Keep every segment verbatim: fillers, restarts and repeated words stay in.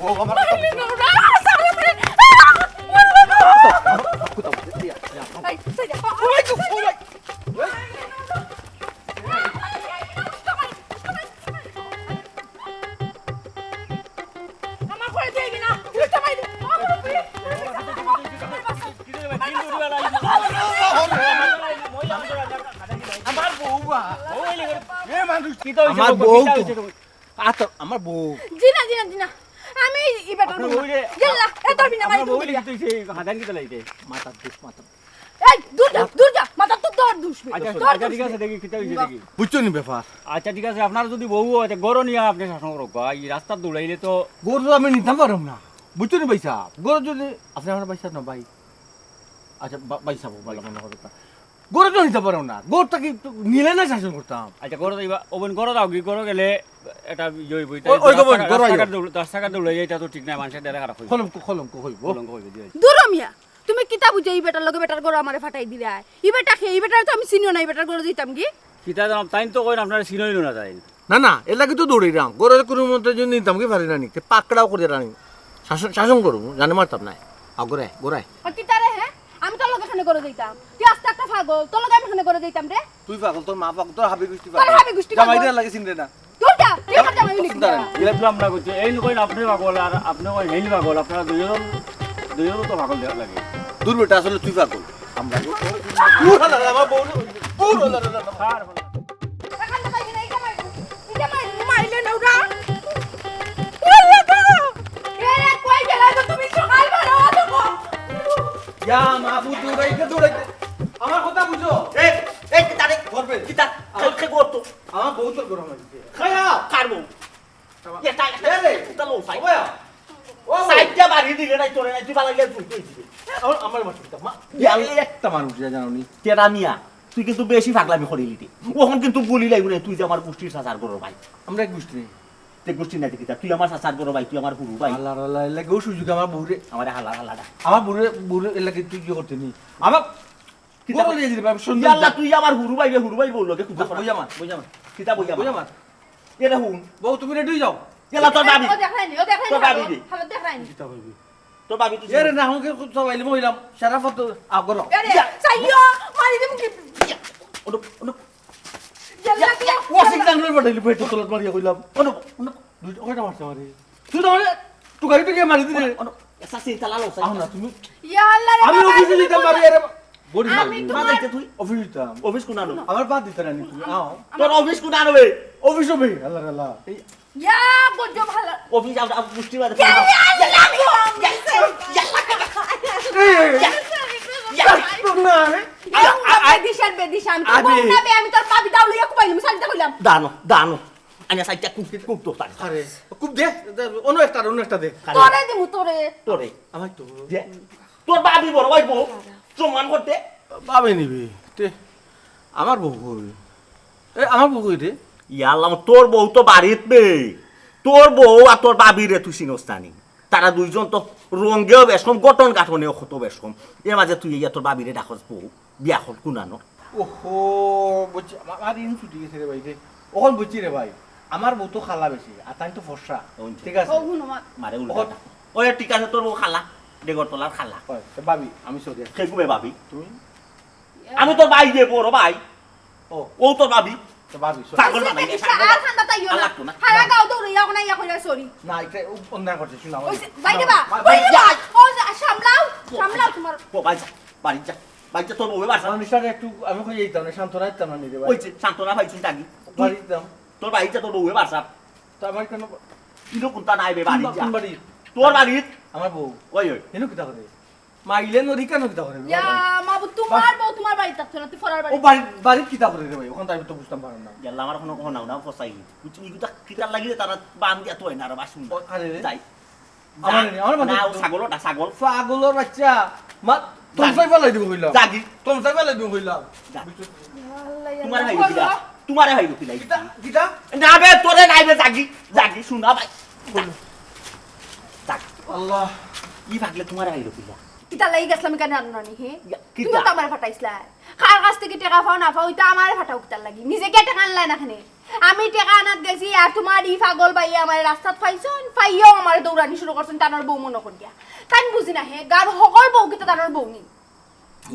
বউ আমার আমার বউ বা। এ মানুষ, আমার বউ তো। আত-, আমার বউ। জি না, জি না, জি না। আমি ই বেটার বউ না। ইয়াল্লা, এ তোর বিনা মারি তুই। হাদান কিতা লাইতে? মাথার দুষ, মাথার। এই, দূর যা, দূর যা। মাথার তো তোর দুষ। আচ্ছা, আচ্ছা, ঠিক আছে, দেখি, কিতা হইছে দেখি। বুঝছো নি ব্যাপার? আচ্ছা, ঠিক আছে, আপনার যদি বউ হয়, তে গরু নিয়া আপনে শাসন করো। এই রাস্তাত দৌড়াইলে তো গরু তো আমি নিতাম পারুম না। বুঝছো নি ভাই সাহেব? গরু যদি, আপনে আমার ভাই সাহেব না ভাই। আচ্ছা, বা-, ভাই সাহেব, ভাই, মনে হবে তা। গরু তো নিতে পারো না, গরুটা কি একটু নিলে না শাসন করতাম? আচ্ছা, গরু তো এবার, ওবেন গরু দাও, কি গরু গেলে এটা ইয়ে হইবো, এটা ওই, ওই তো রাস্তাঘাট, গরু আইবো। রাস্তাঘাট দৌড়-, রাস্তাঘাট দৌড়াইয়া এটা তো ঠিক নাই, মানুষের ডেরা খারাপ হইবো। কলঙ্ক, কলঙ্ক হইবো। কলঙ্ক হইবো, জি। দূর মিয়া, তুমি কিতা বুঝো এই বেটার লগে বেটার গরু আমারে ফাটাই দিলায়? ই বেটা খে, ই বেটারে তো আমি চিনিও না, ই বেটার গরু দিতাম কি? কিতা জানো, তাইন তো কইন আপনারে চিনইন না তাইন। না, না, এর লাগি তো দৌড়াইরাম। গরুরে কোনো মতে যদি নিতাম কি পারি না নি, তে পাকড়াও করে রানি। শাসন, শাসন করবো, জানে মারতাম না। আ, গরু আয়, গরু আয়। আর কিতা রে, হে? আমি তোর লগে কেনে গরু যাইতাম? তুই আস্তে একটা পাগল, তোর লগে আমি কেনে গরু যাইতাম রে? তুই পাগল, তোর মা পাগল, তোর হাবি গুষ্টি পাগল। তোর হাবি গুষ্টি পাগল। জামাইরে লাগে চিনরে না। দূর যা, তুই আমার জামাই হইলি কিতা? এই বুঝলাম না কইছে, এই কইন আপনে পাগল আর আপনে কইন হেইন পাগল, আপনারা দুইজন, দুইজন তো পাগল দেওয়া লাগে। দূর বেটা, আসলে তুই পাগল। আমরা দূর হলা রে, আমার বউ, দূর হলা রে। এখান থেকে এই জামাই, এই জামাই, মাইলে না ওরা। ওরে গো! এ রে, কই গেলা গো তুমি? সকালবেলা অত গো। ইয়া মাবুদ, দৌড়াইতে, দৌড়াইতে। আমার কথা বুঝো। এই, এই, কিতা রে? ধরবে। কিতা? আমার তোর কে করতো? আমার বউ তোর গরম হয়েছে। খায়া। কার বউ? আমার এটা, এটা, এ রে। এটা লো, সাই। ওয়া। ও। সাইডটা বাড়ি দিলে নাই, তোরে নাই, তুই বালা গিয়া তুই, তুই দিবি। আমার, আমার মাথা পিতা, মা। ইয়া, এই একটা মানুষ যা জানো নি। তেরা মিয়া, তুই কিন্তু বেশি পাগলামি করিলি রে। ওখন কিন্তু গুলি লাগবে না, তুই যে আমার গোষ্ঠীর চাচার গরু ভাই। আমরা এক গোষ্ঠী। তে গোষ্ঠী নাই দেখিতা, তুই আমার চাচার গরু ভাই, তুই আমার হুরু ভাই। আল্লাহ, আল্লাহ, এর লাগেও সুযোগ আমার বউরে। আমার হালা, হালাটা। আমার বউরে, বউরে এর লাগে তুই কি করতে নি? আমার কিতা বড় কর-, হয়ে যাবে, আমি সুন্দর ইয়াল্লা, যা- তুই আমার হুরু ভাই, হুরু ভাই বললো, কে কুতা বই-, বই আমার, বই আমার। কিতা বই আমার? বই আমার। এরে হুন। বউ, তুমি রেডি হয়ে যাও। ইয়াল্লা, তোর ভাবি। ও দেখলাইনি, ও দেখলাইনি, তোর ভাবি রে। হালত দেখলাইনি। কিতা কইবি? তোর ভাবি তুই এরে না, আমাকে সবাই মহিলাম, সারা ফটো আগর। এরে, ইয়া। চাইও, মারি দিমু কি? ইয়া। ওনো, ওনো। ইয়াল্লা, কে? ও সিগন্যাল পাঠাইলি, পেটে তলত মারিয়া কইলাম। ওনো, ওনো। দুইটা কয়টা মারছে আমারে? তুই তো আমারে টুকাই টুকাই মারি দিলে। ওনো, ওনো। এসা সিন চালা লো, আহ না, তুমি। ইয়া আল্লাহ রে আমি বাবা, অফিসে তুমি যেতাম পারি, আরে। গরিব আমি মানুষ। তো মা যাইতে তুই? অফিস যেতাম। অফিস কোন আনো? আমার বাদ দিতে রানি তুমি, আও। তোর অফিস কোন আনো বে? অফিস হবে, আল্লাহ রে আল্লাহ। এই ইয়া, বুঝো ভালো। অফিস আম-, আম-, মুষ্টি মারে। কে রে আল্লাহ গো, আমি এই, এই, এই, ইয়া, ইয়া, ইয়া। না, আরে। আ-, আ-, আ-, বেদিশান, বেদিশান। তোর আরে। বউ না বে, আমি তোর ভাবি দাও লইয়া কুবাইলি, আমি শান্তি কইলাম। দানো, দানো। আইনা সাইডটা কুপ, কুপ তো তার। আরে, কুপ দে, দে, অন্য একটা, অন্য একটা দে। আরে। তোরে দিমু, তোরে। তোরে। আমার তো। দে। তোর ভাবি বড় ভাই বউ, সম্মান করতে। ভাবি নিবি, তে, আমার বউ কই? এ, আমার বউ কই রে? ইয়া আল্লাহ, তোর বউ তো বাড়িত নেই। তোর বউ আর তোর ভাবি রে তুই চিনস না নি? তারা দুইজন তো রঙেও বেশ কম, গঠন গাঠনেও কত বেশ কম। এর মাঝে তুই ইয়া তোর ভাবিরে ডাকস বউ, বিয়া কর কুনানো। ওহো, বুঝছি, আমা-, আমার ইন ছুটি গেছে রে ভাই রে। অখন বুঝছি রে ভাই, আমার বউ তো খালা বেশি, আর তাই তো ফর্সা। অখন ঠিক আছে। ও, হুনো মা। মারে উল্টা। ওই ঠিক আছে, তোর বউ খালা, ডেগর তলার খালা। ওই, তো ভাবি, আমি sorry আছি। কে গুবে ভাবি? তুমি? আমি তোর ভাই রে, বড় ভাই। ও। ও তোর ভাবি। তো ভাবি, sorry। পাগল বানাই দে, পাগল। আর ঠান্ডা তাইও না। আর লাগতো না। হারা গাও দৌড়ে যাও না, ইয়া কইরা sorry। না, এটা ও অন্যায় করছে, শোনা, ওই ওই যে, বাইরে বা, মা, বাইরে বা। ও যে, সামলাও, সামলাও তোমার। ও ভাই, বাড়ি যা, বাড়ি যা, তোর বউয়ে বাসা। মানুষটারে একটু আমি কই যাইতাম না, সান্ত্বনা দিতাম না নিজে ভাই। ওই যে, সান্ত্বনা পাইছিস আগে। বাড়ি দিতাম। তোর বাড়ি যা, তোর বউয়ে বাসা। তো আমার কেন ইনো কোনটা নাই বে, বাড়ি কোন বা-, যা। কোন বাড়ি? তোর বাড়ি। আমার বউ। ওই, ওই। ইনো কিতা করে? মাইলে নদী কেন কিতা করে? ইয়া, মা, তোমার বউ তোমার বাড়ি থাকতো না, তুই ফরার বাড়ি। ও বাড়ি, বাড়ি কিতা করে রে ভাই? ওখান তো আমি তো বুঝতাম পারলাম না। গেল আমার কোনো, কোনো নাও না ফসাই। বুঝছি, ইগুতা কিতার লাগিলে তারা বান দিয়া তো হয় না, আর বাসুন না। ও, আরে রে। যাই। আমার যা। নেই, আমার মানে না, ও ছাগল, ওটা ছাগল। পাগলর বাচ্চা। মা, তমসাই ফালাই দিব কইলাম। জাগি। তমসাই ফালাই দিব কইলাম। যা। তোমার ভাই কিলা? তোমার ভাই কিলা? কিতা? কিতা? না বে, তোরে নাই বে, জাগি। জাগি, শোনা ভাই। বলো। জাগি। আল্লাহ। ই পাগলে তোমার ভাই কিলা? কিতার লাগি গেছলাম ইখান জানো না নি, হে? ইয়া, তুমি কিতা? তো আমারে ফাটাইছলায়। কার কাছ থাকি টেকা পাও না পাও, ইতা আমারে ফাটাও কিতার লাগি? নিজে কিয়া টেকা আনলায় না কেনে? আমি টেকা আনাত গেছি, আর তুমার ই পাগল ভাইয়ে আমারে রাস্তাত পাইছইন, পাইয়াউ আমারে দৌড়ানি শুরু করছইন, তানর বউ মনো করিয়া। তাইন বুঝি না হে, গাঁওর হকল বউ কিতা তানর বউ নি?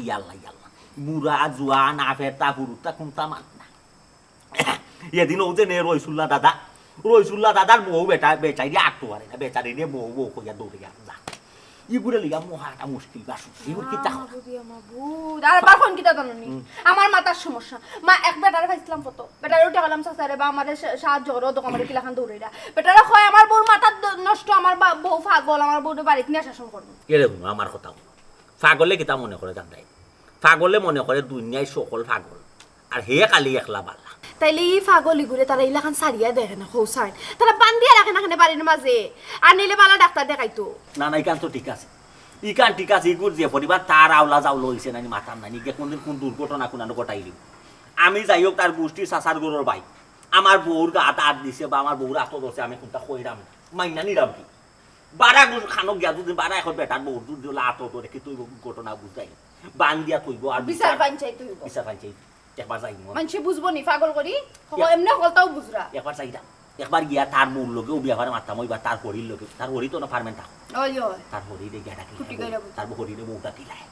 ইয়াল্লা, ইয়াল্লা। বুড়া, জোয়ান, আফেরতা, হুরুতা, কুনতা মাত না। এদিন অউ যে নে রইসুল্লা দাদা, রইসুল্লা দাদার বউ বেটা, বেচারি আটতো পারে না, বেচারিরে বউ বউ কইয়া দৌড়িয়া যা। ইগুরে লইয়া মহা একটা মুশকিল বাসু। ইগুর কিতা করা? মাবুদ, ইয়া মাবুদ। আর বার কোন কিতা জানো নি? হুম। আমার মাথার সমস্যা। মা, এক বেটারে পাইছলাম কত। বেটারে উঠে গেলাম, "চাচা রে বা, আমারে সা-, সাহায্য করো, দেখো আমারে কিলাখান দৌড়াইরা।" বেটারে কয়, "আমার বউর মাথা দ-, নষ্ট, আমার বা-, বউ পাগল, আমার বউরে বাড়িত নিয়া শাসন করবো।" এরকম আমার কথা। পাগলে কিতা মনে করে জানতায়? পাগলে মনে করে দুনিয়ার সকল পাগল, আর হে খালি একলা বালা। তাইলে ই পাগল ইগুরে তারা ইলাখান ছাড়িয়া দেয় না, কও চাইন। তারা বান্ধিয়া রাখে না কেনে বাড়ির মাঝে, আর নিলে বালা ডাক্তার দেখাইতো। না, না, ইখান তো ঠিক আছে, ইখান ঠিক আছে। ইগুর যে পরিবার তার আওলা জাওলা অইছে নানি, মাথার নানি, গিয়া কোনদিন কোন দুর্ঘটনা কোনানো ঘটাইলিবো। আমি যাই হোক, তার গুষ্টির চাচার ঘরর ভাই, আমার বউর গাত আত দিছে বা আমার বউর আতো ধরছে, আমি কুনতা কইরাম না, মাইনা নিরাম কি? বারা গুছ খানো গিয়া যদি বারা এখন বেটার বউর দুধ দিলা আতো ধরে কি তুই ঘটনা বুঝাই? বান দিয়া তুইব আর বিচার বিচার, পঞ্চায়েত তুইব। বিচার পঞ্চায়েত। একবার যাই মন। মানষে বুঝবো নি, পাগল করি? হো, এক-, এমনে হকলতাউ বুঝরা। একবার যাই না। একবার গিয়া তার বউর লগে অউ ব্যাপারে মাততাম, অইবার তার হরির লগে, তার হরি তো না পারবেন তা। ওই, ওই। তার হরিরে গিয়া ডাকি। কুটি কইরা বউ। তার বউ হরিরে বউটা দিলাই।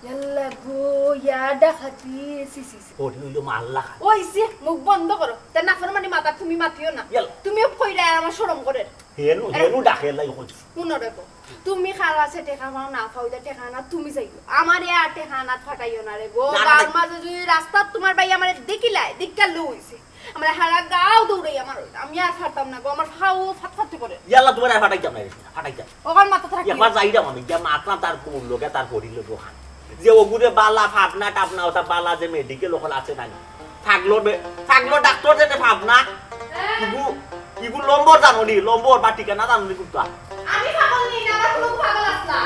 ইয়াল্লা গো, ইয়া ডাকাতি, ছি, ছি, ছি। হরি অইলো মাল্লা খান। ওই ছি, মুখ বন্ধ করো। তে নাফরমানি মাতা তুমি মাতিও না। ইয়াল্লা। তুমিও কইরা আর আমার শরম করের। হেনু, আরে, হেনু ডাকে লাই কইছি। হুনো রে গো, তুমি কার কাছে টেকা পাও না পাও, ইটা টেকা আনাত তুমি যাইও। আমারে আর টেকা আনাত ফাটাইও না রে গো। না, না, গাঁওর না। মাঝে যদি রাস্তাত তুমার ভাই আমারে দেখিলায়, দেখিয়া লউ অইছে। আমারে হারা গাঁও দৌড়াইয়া মারো। আমি আর ফারতাম না গো, আমার ফাও ফাত ফাত করে। ইয়াল্লা, তুমারে আর ফাটাইতাম না রে, ফাটাইতাম। ওখান মাথা থাকি। একবার যাইরাম আমি, গিয়া মাতলাম তার বউর লগে, তার হরির লগে ওখান। যে ওগুরে বালা, ফাবনা টাবনা, ওটা বালা যে মেডিকেল ওখান আছে না নি? থাকলো বে-, থাকলো ডাক্তার যেতে ফাবনা। ইগু, ইগু নম্বর জানো নি? নম্বর বা ঠিকানা জানো নি কুনটা? আমি পাগল নি, না, আমার কুনু পাগল আছলা।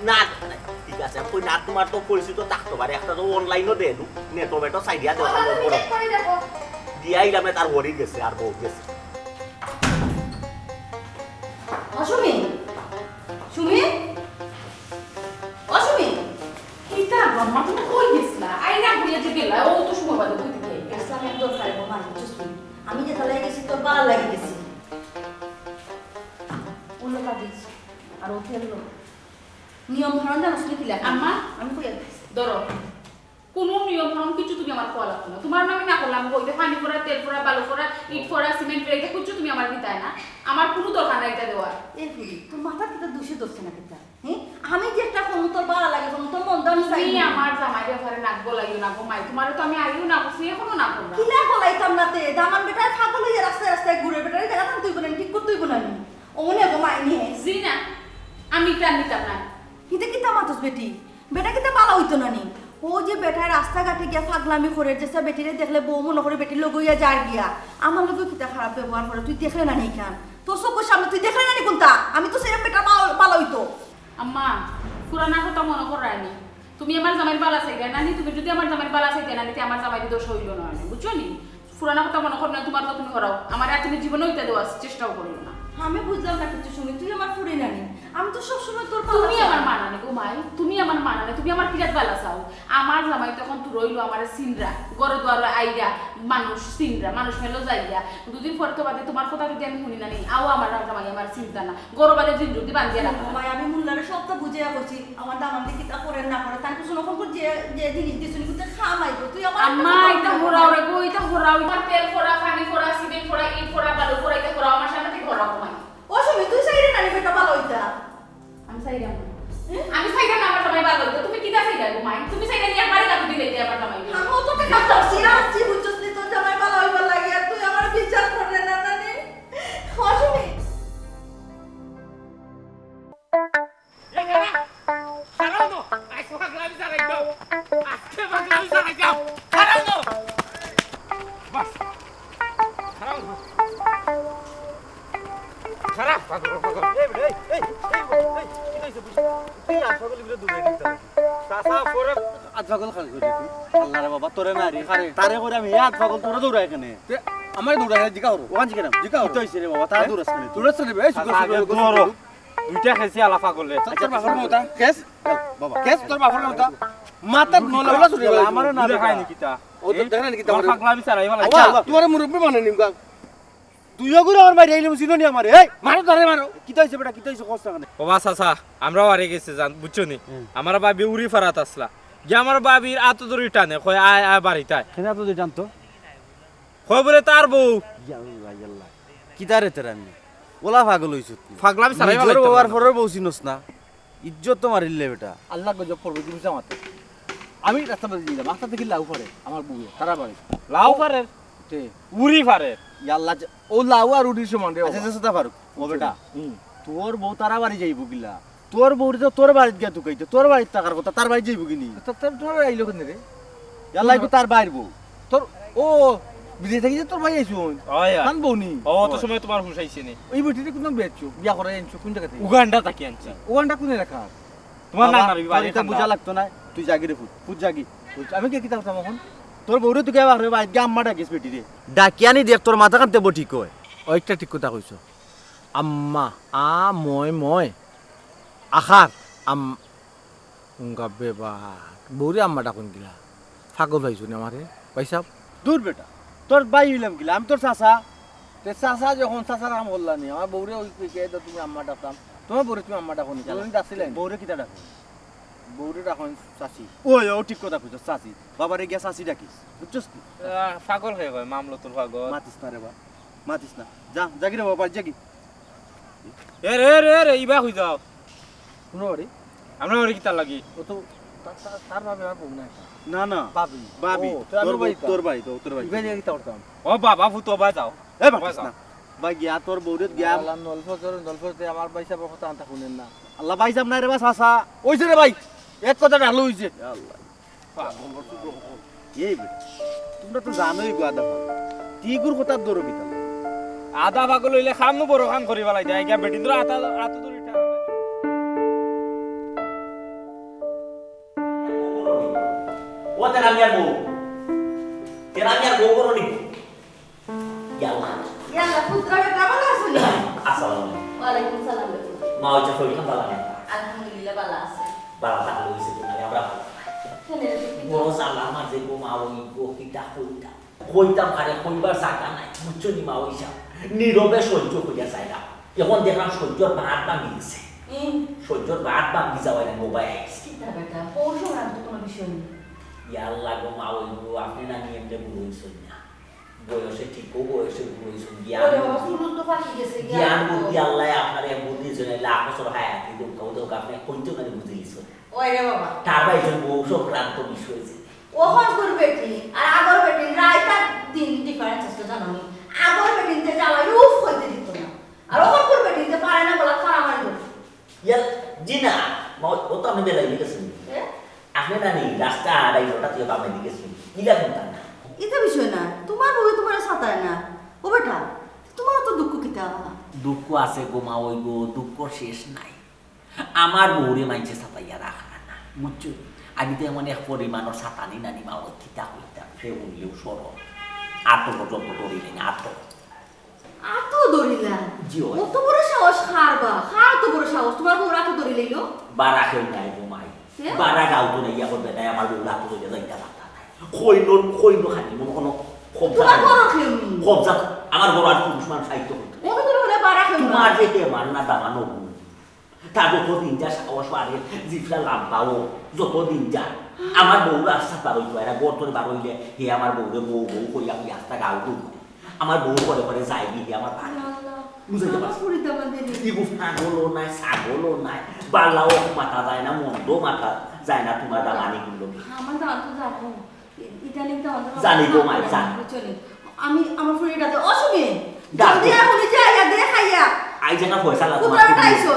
না, না, ঠিক আছে, আমি কই না, তুমার তো পরিচিত থাকতো পারে, একটা তো অনলাইনও দেয় নু, নেটো বেটো সাইডিয়া দেওয়া কথা নম্বর। Check করে দেখো। দিয়া আইলাম, তার হরি গেছে, আর বউ গেছে। ও সুমি, সুমি, ও সুমি। কিতা গো মা, তুমি কই গেছলা? আইনা কইয়া যে গেলা, ও তো সময় বাদে কই দিতে? গেছলাম এক দরকারে গো মা, বুঝছস নি? আমি যে তালাই গেছি, তোর বালা লাগি গেছি। ওলো কাগজ, আর ও ফেললো। নিয়ম কানুন জানোস নি কিলা? আম্মা, আমি কই আর ধরো। কুনু নিয়ম কানুন কিচ্ছু তুমি আমার কওয়া লাগতো না। তুমার আমি না করলাম, বলতে পানি ফোড়া, তেল ফোড়া, বালু ফোড়া, ইট ফোড়া, সিমেন্ট ফোড়া, ইটা কিচ্ছু তুমি আমার দিতায় না। আমার কুনু দরকার নাই ইটা দেওয়ার। এ ফুলি, তোর মাথাত কিতা দুষে ধরছে না কিতা? হ্যাঁ? আমি যে একটা কমু তোর বালা লাগে, কমু তোর মন দাম চাই তুমি না। আমার জামাইর ব্যাপারে নাক গলাইও না গো মাই। তুমারে তো আমি আগেও না করছি, এখনো না করলাম। কিলা গলাইতাম না তে? দামান বেটায় পাগল অইয়া রাস্তায় রাস্তায় ঘুরে, বেটারে জায়গা থাকতে অইব না, ঠিক করতে অইব না নি? ও মনে গো মাই নিয়ে। জি না, আমি ইটা নিতাম না। ইটা কিতা মাতস বেটি? বেটা কিতা বালা অইতো না নি? ও যে বেটায় রাস্তাঘাটে গিয়া পাগলামি করে, যেসা বেটিরে দেখলে বউ মনো করে বেটির লগে অইয়া যার গিয়া। আমার লগেও কিতা খারাপ ব্যবহার করে, তুই দেখলে না নি ইখান? তোর চকুর সামনে তুই দেখলে না নি কুনতা? আমি তো সেরকম বেটা বালা, বালা অইতো। আম্মা, পুরানা কথা মনো করায় নি। তুমি আমার জামাইর বালা চাইরায় না নি, তুমি যদি আমার জামাইর বালা চাইতায় না নি, তে আমার জামাইর দোষ অইলো না নি, বুঝছো নি? পুরানা কথা মনো করো না, তুমার তো তুমি করাও। আমার আর তুমি জীবনেও ইটা দেওয়ার চেষ্টাও করিও না। আমি বুঝলাম না কিচ্ছু সুমি, তুই আমার ফুরি না নি। আমি তো সবসময় তোর বালা তুমি চাই। আমার মা না নি গো মাই, তুমি আমার মা না নি, তুমি আমার কিরাত বালা চাও। আমার জামাই তো এখন দূর অইলো আমারে চিনরা, ঘরে দুয়ারে আইরা, মানুষ চিনরা, মানুষ মেলো যাইরা। দুদিন পরে তো বাদে তুমার কথা যদি আমি হুনি না নি, আও আমার জামাই আমার চিনতা না। ঘরো বাদে জিন যদি বান্ধিয়া রাখা। মাই, আমি মুল্লারে সবটা বুঝাইয়া কইছি, আমার দামান্দে কিতা করে না করে, তার পিছনে কোন কোন যে, যে জিনিস দিছুন, কিন্তু খাম আইবো। তুই আমার আম্মা, একটা ইটা কথা হরাও বল। রে গো, ইটা হরাও। আমার তেল ফোড়া, পানি ফোড়া, সিমেন্ট ফোড়া, ইট ফোড়া, বালু ফোড়া, ইটা হরাও, আমার সামনে থেকে হরাও, মাই। ও সুমি, তুই চাইরে না রে বেটা বালা অইতা? আমি চাইরাম না। হুম? আমি চাইরাম না আমার জামাই বালা অইতা। তুমি কিতা চাইরায় গো মাই? তুমি চাইরায় নি একবারে গাতো দিলে যে আমার জামাই। আমি অত টাকা খরচি আনছি, বুঝছস নি, তোর জামাই বালা অইবার লাগি, আর তুই আমার বিচার কররে না, না নি? ও সুমি। এই খাড়া, খাড়াও তো। আজকে পাগলামি চালাই দাও। আজকে পাগলামি চালাই দাও। খাড়াও তো। বাস। খাড়াও তো। খাড়া, পাগল, পাগল। এই বেটা, এই, এই, এই, এই, কি হইছে বুঝি? তুই আর পাগল এগুলো দূরে দিতে হবে। চাচা, পরে আত পাগল খালি করে তুই। আল্লাহ রে বাবা, তোরে না রে। খারে। তারে করে আমি আত পাগল, তোরে দৌড়াই এখানে। তে, আমারে দৌড়াই, জিগা হরো। ওখান জিগা না, জিগা হরো। কি হইছে রে বাবা, তার হ্যাঁ? দৌড়াস কেনে? দৌড়াস কেনে বে? এই, আচ্ছা, আগে দৌড়ো। দুইটা খেছি আলা পাগলে। তোর বাপর মতা। কেস? বাবা। কেস তোর বাপর মতা। মাথার নলা নলা ছুটি গেল। আমারে না দেখায় নি কিতা? ও তো দেখা নাই কিতা? তোর পাগলামি ছাড়াই ভালো। আচ্ছা, তোমার মুরব্বি মানে নিমকা। দুইও গুণ আমার মারি আইলে চিনো নি আমারে। এই, মারো তারে মারো। কিতা হইছে বেটা, কিতা হইছে কষ্ট মানে? ও বা চাচা, আমরাও আরে গেছে জান, বুঝছো নি? আমার ভাবি উরি ফারাত আসলা। গিয়া আমার ভাবির আতো ধরি টানে, কয়, "আয়, আয়, বাড়িত আয়।" কেনে আতো ধরি টানতো? কয় বলে তার বউ। ইয়াল্লা, ইয়াল্লা। কিতা রে তোরা আমি? ওলা পাগল হইছত নি? পাগলামি ছাড়াই ভালো। নিজর বাবার পরের বউ চিনস না? ইজ্জত তো মারিলে বেটা। আল্লাহ গজব পড়বে, তুমি যা মাতে। আমি রাস্তা বাদে দিলাম, রাস্তা দেখি লাউ ফারে, আমার বউ, তারা বাড়ি। লাউ ফারের? তে। উরি ফারের? ইয়াল্লা, যে-, ও লাউ আর উরির সমান রে আচ্ছা, বাবা। আচ্ছা, তা ফারুক। ও বেটা, হুম। তোর বউ তারা বাড়ি যাইব গিলা? তোর বউরে তো তোর বাড়িত গিয়া ঢুকাইতে, তোর বাড়িত থাকার কথা, তার বাড়িত যাইব কি নি? তো, তো, তোর আইলো কেনে রে? ইয়াল্লা, ইগু তার বাইর বউ। তোর, ও, বিদেশ থাকি যে তোর ভাই আইছো? অয়, অয়। কান বউ নি? ও, অত সময় তোমার হুশ আইছে নি? ওই বেটিরে কোন বেচছো? বিয়া করে আনছো কোন জায়গা থেকে? উগান্ডা থাকি আনছি। উগান্ডা কোন এলাকা? তোমার বাবা, নানার ওই তোর বাড়ি এটা খান্দা। বুঝা লাগতো না। তুই যাগি রে ফুট, ফুট যাগি। বুঝ-, আমি কে কিতা করতাম এখন? তোর বউরে তুই কে বার হয়ে বাইরে গিয়া আম্মা ডাকিস বেটি রে। ডাকিয়া নি দেখ, তোর মাথা কানতে বটি কয়। ওইটা ঠিক কথা কইছো। আম্মা, আ, ময়, ময়। আখার, আম-, উঙ্গা বেবা। বউরে আম্মা ডাকুন গিলা। পাগল হইছো নি আমারে, ভাই সাহেব? দূর বেটা, তোর ভাই হইলাম গিলা, আমি তোর চাচা। তে চাচা যখন চাচার কাম করলা নি, আমার বউরে ওই কই কে তুমি আম্মা ডাকতাম, তোমার বউরে তুমি আম্মা ডাকো নি, কেন? কোনোদিন ডাকছিলে নি? বউরে কিতা ডাকো? বউরে ডাকো নি চাচি। ওই, ও ঠিক কথা কইছস, চাচি। বাবারে গিয়া চাচি ডাকিস, বুঝছস কি? আহ, পাগল হয়ে গেল, মামলো তোর পাগল। মাতিস না রে বা, মাতিস না। যা, যাগি রে বাবা, যাগি। এ রে, এ রে, এ রে, ইবা কই যাও? কোন বাড়ি? আমরা বাড়ি কিতার লাগি? ও তো তা-, তা-, তার ভাবি আর বউ না একটা। না, না। ভাবি। ভাবি। ও, তো আমি তোর বউ, বাড়ি তো। তোর বাড়ি তো, তোর বাড়ি। ইবা দিয়ে কিতা করতাম? ও বাবা, ফুতো বা যাও। এ, বাবা মাতিস যাও। না। বা গিয়া তোর বউরে গিয়া। আল্লাহ, নলফজর, নলফজর, তে আমার ভাই সাহেব কথা আনতা শুনেন না। আল্লাহ, ভাই সাহেব নাই রে বা, চাচা। ওইছে রে ভাই, এক কথা ডাকলো হইছে। ইয়া আল্লাহ। এই বেটা, তোমরা তো জানোই গো আধা পাগল। তিগুর কথা ধরো কিতা? আধা পাগল হইলে খাম নু বড় খাম করি বেলাই দেয়। গিয়া বেটিন ধরে আতা, আতো ধরে টান। ও তেরা মিয়ার বউ। তেরা মিয়ার বউ করো নি? ইয়াল্লা। ইয়াল্লা, পুত্র বেটা ভালা আছো নি? আসসালামু আলাইকুম। ওয়ালাইকুম সালাম রে পুত্র। মা, ওই যে শরীর খান ভালা নি? আলহামদুলিল্লাহ, ভালা আছে। ভালা থাকলে হইছে, তুমি আমরা ভালা। কেন রে পুত্র? বড় জ্বালা মাঝে গো মা, ওই গো কিতা কইতা। কইতাম পারে, কইবার জায়গা নাই, বুঝছো নি মা, ওই সব নীরবে সহ্য করিয়া যাইলাম। এখন দেখলাম সহ্যর বাঁধ ভাঙি গেছে। হুম। সহ্যর বাঁধ ভাঙি যাওয়ায় না, মোবাইল আইছে। কিতা বেটা, পৌষ রাখতো কোনো বিষয় নেই। ইয়াল্লা গো মা, ওই গো, আপনি না নিয়ে এমনি বুড়ো হইছেন না। বয়সে ঠিকও বয়সে বুড়ো হইছেন, জ্ঞান ওরে বাবা, বুদ্ধি। চুল তো পাকি গেছে, জ্ঞান জ্ঞান তো। বুদ্ধি আল্লাহ আপনার এক বুদ্ধি জন্য লাখ বছর হায়াতি দেউক, দেউক, আপনি কইতে পারি বুঝে গেছেন। ওই রে বাবা। তার ভাই যে বউ সংক্রান্ত বিষয় যে। ওখন করবে কি? আর আগর বেটিন রাইত আর দিন difference আছে জানো নি? আগর বেটিনতে জ্বালায় উফ কইতে দিত না। আর ওখন করবে কি? যে পারে না বলা ফারা মারি দেবো। ইয়া, জি না, মা, ও তো আপনি বেলা হয়ে গেছেন। এ? আপনি না নি, রাস্তা আড়াই ঘন্টা তুই বামে দিকে শুনি। ইলা কোনটা না? ইতা বিষয় না, তোমার বউয়ে তোমারে সাতায় না। ও বেটা, তোমার তো দুঃখ কিতা? দুঃখ আছে গো মা, ওই গো, দুঃখ শেষ নাই। আমার বউরে মাইনষে সাতাইয়া রাখা না, বুঝছো? আমি তো এমন এক পরিমাণর সাতানি নানি মা, ওই কিতা কইতাম, সে হইলেও সরল। আতো পর্যন্ত ধরি নেই, আতো। আতো ধরিলা? জি, ওই। অত বড় সাহস কার বা? কার অত বড় সাহস? তোমার বউর আতো ধরি লইলো? বারা কেউ নাই গো মাই। কে? বারা গাঁও তো নাই, এখন বেটায় আমার বউর আতো ধরিয়া যাইতা পারতা নাই। কইনো, কইনো খালি, মনে কোনো কবজা তোমার নাই। বড় কেউ নেই। কবজা, আমার বড় আর পুরুষ মানুষ সাহিত্য করতে। ওকে তুমি বলে বারা কেউ তোমার নাই। যে কে মার না দামানো বউ। তা যত দিন যা সাহস বাড়ে, জিফরা লাম্বাও, যত দিন যা। আমার বউর আশা বার হইতো, এরা গর্ত বার হইলে, হে আমার বউরে বউ, বউ কইয়া কইয়া আস্তা গাও দূর। আমার বউ করে করে যাইবি, হে আমার ভাই। ইয়া আল্লাহ। বুঝাইতে আমার পারছি? ফুরিত আমার দেরি। ইগু পাগলও নাই, ছাগলও নাই, বালাও মাথা যায় না, মন্দ মাথা যায় না, তোমার দামানি গুলো। আমার দাম তো জানো। ইদানিং তো আমাদের জানি গো মাই, জানি। বুঝছো নি? আমি আমার ফুরিটাতে অসমে ডাক জলদি দে। আর বলে যে আইয়া দে খাইয়া। আই যেন পয়সা লাগে, কুকুরা তোমার ফুরি। উঠাইছো।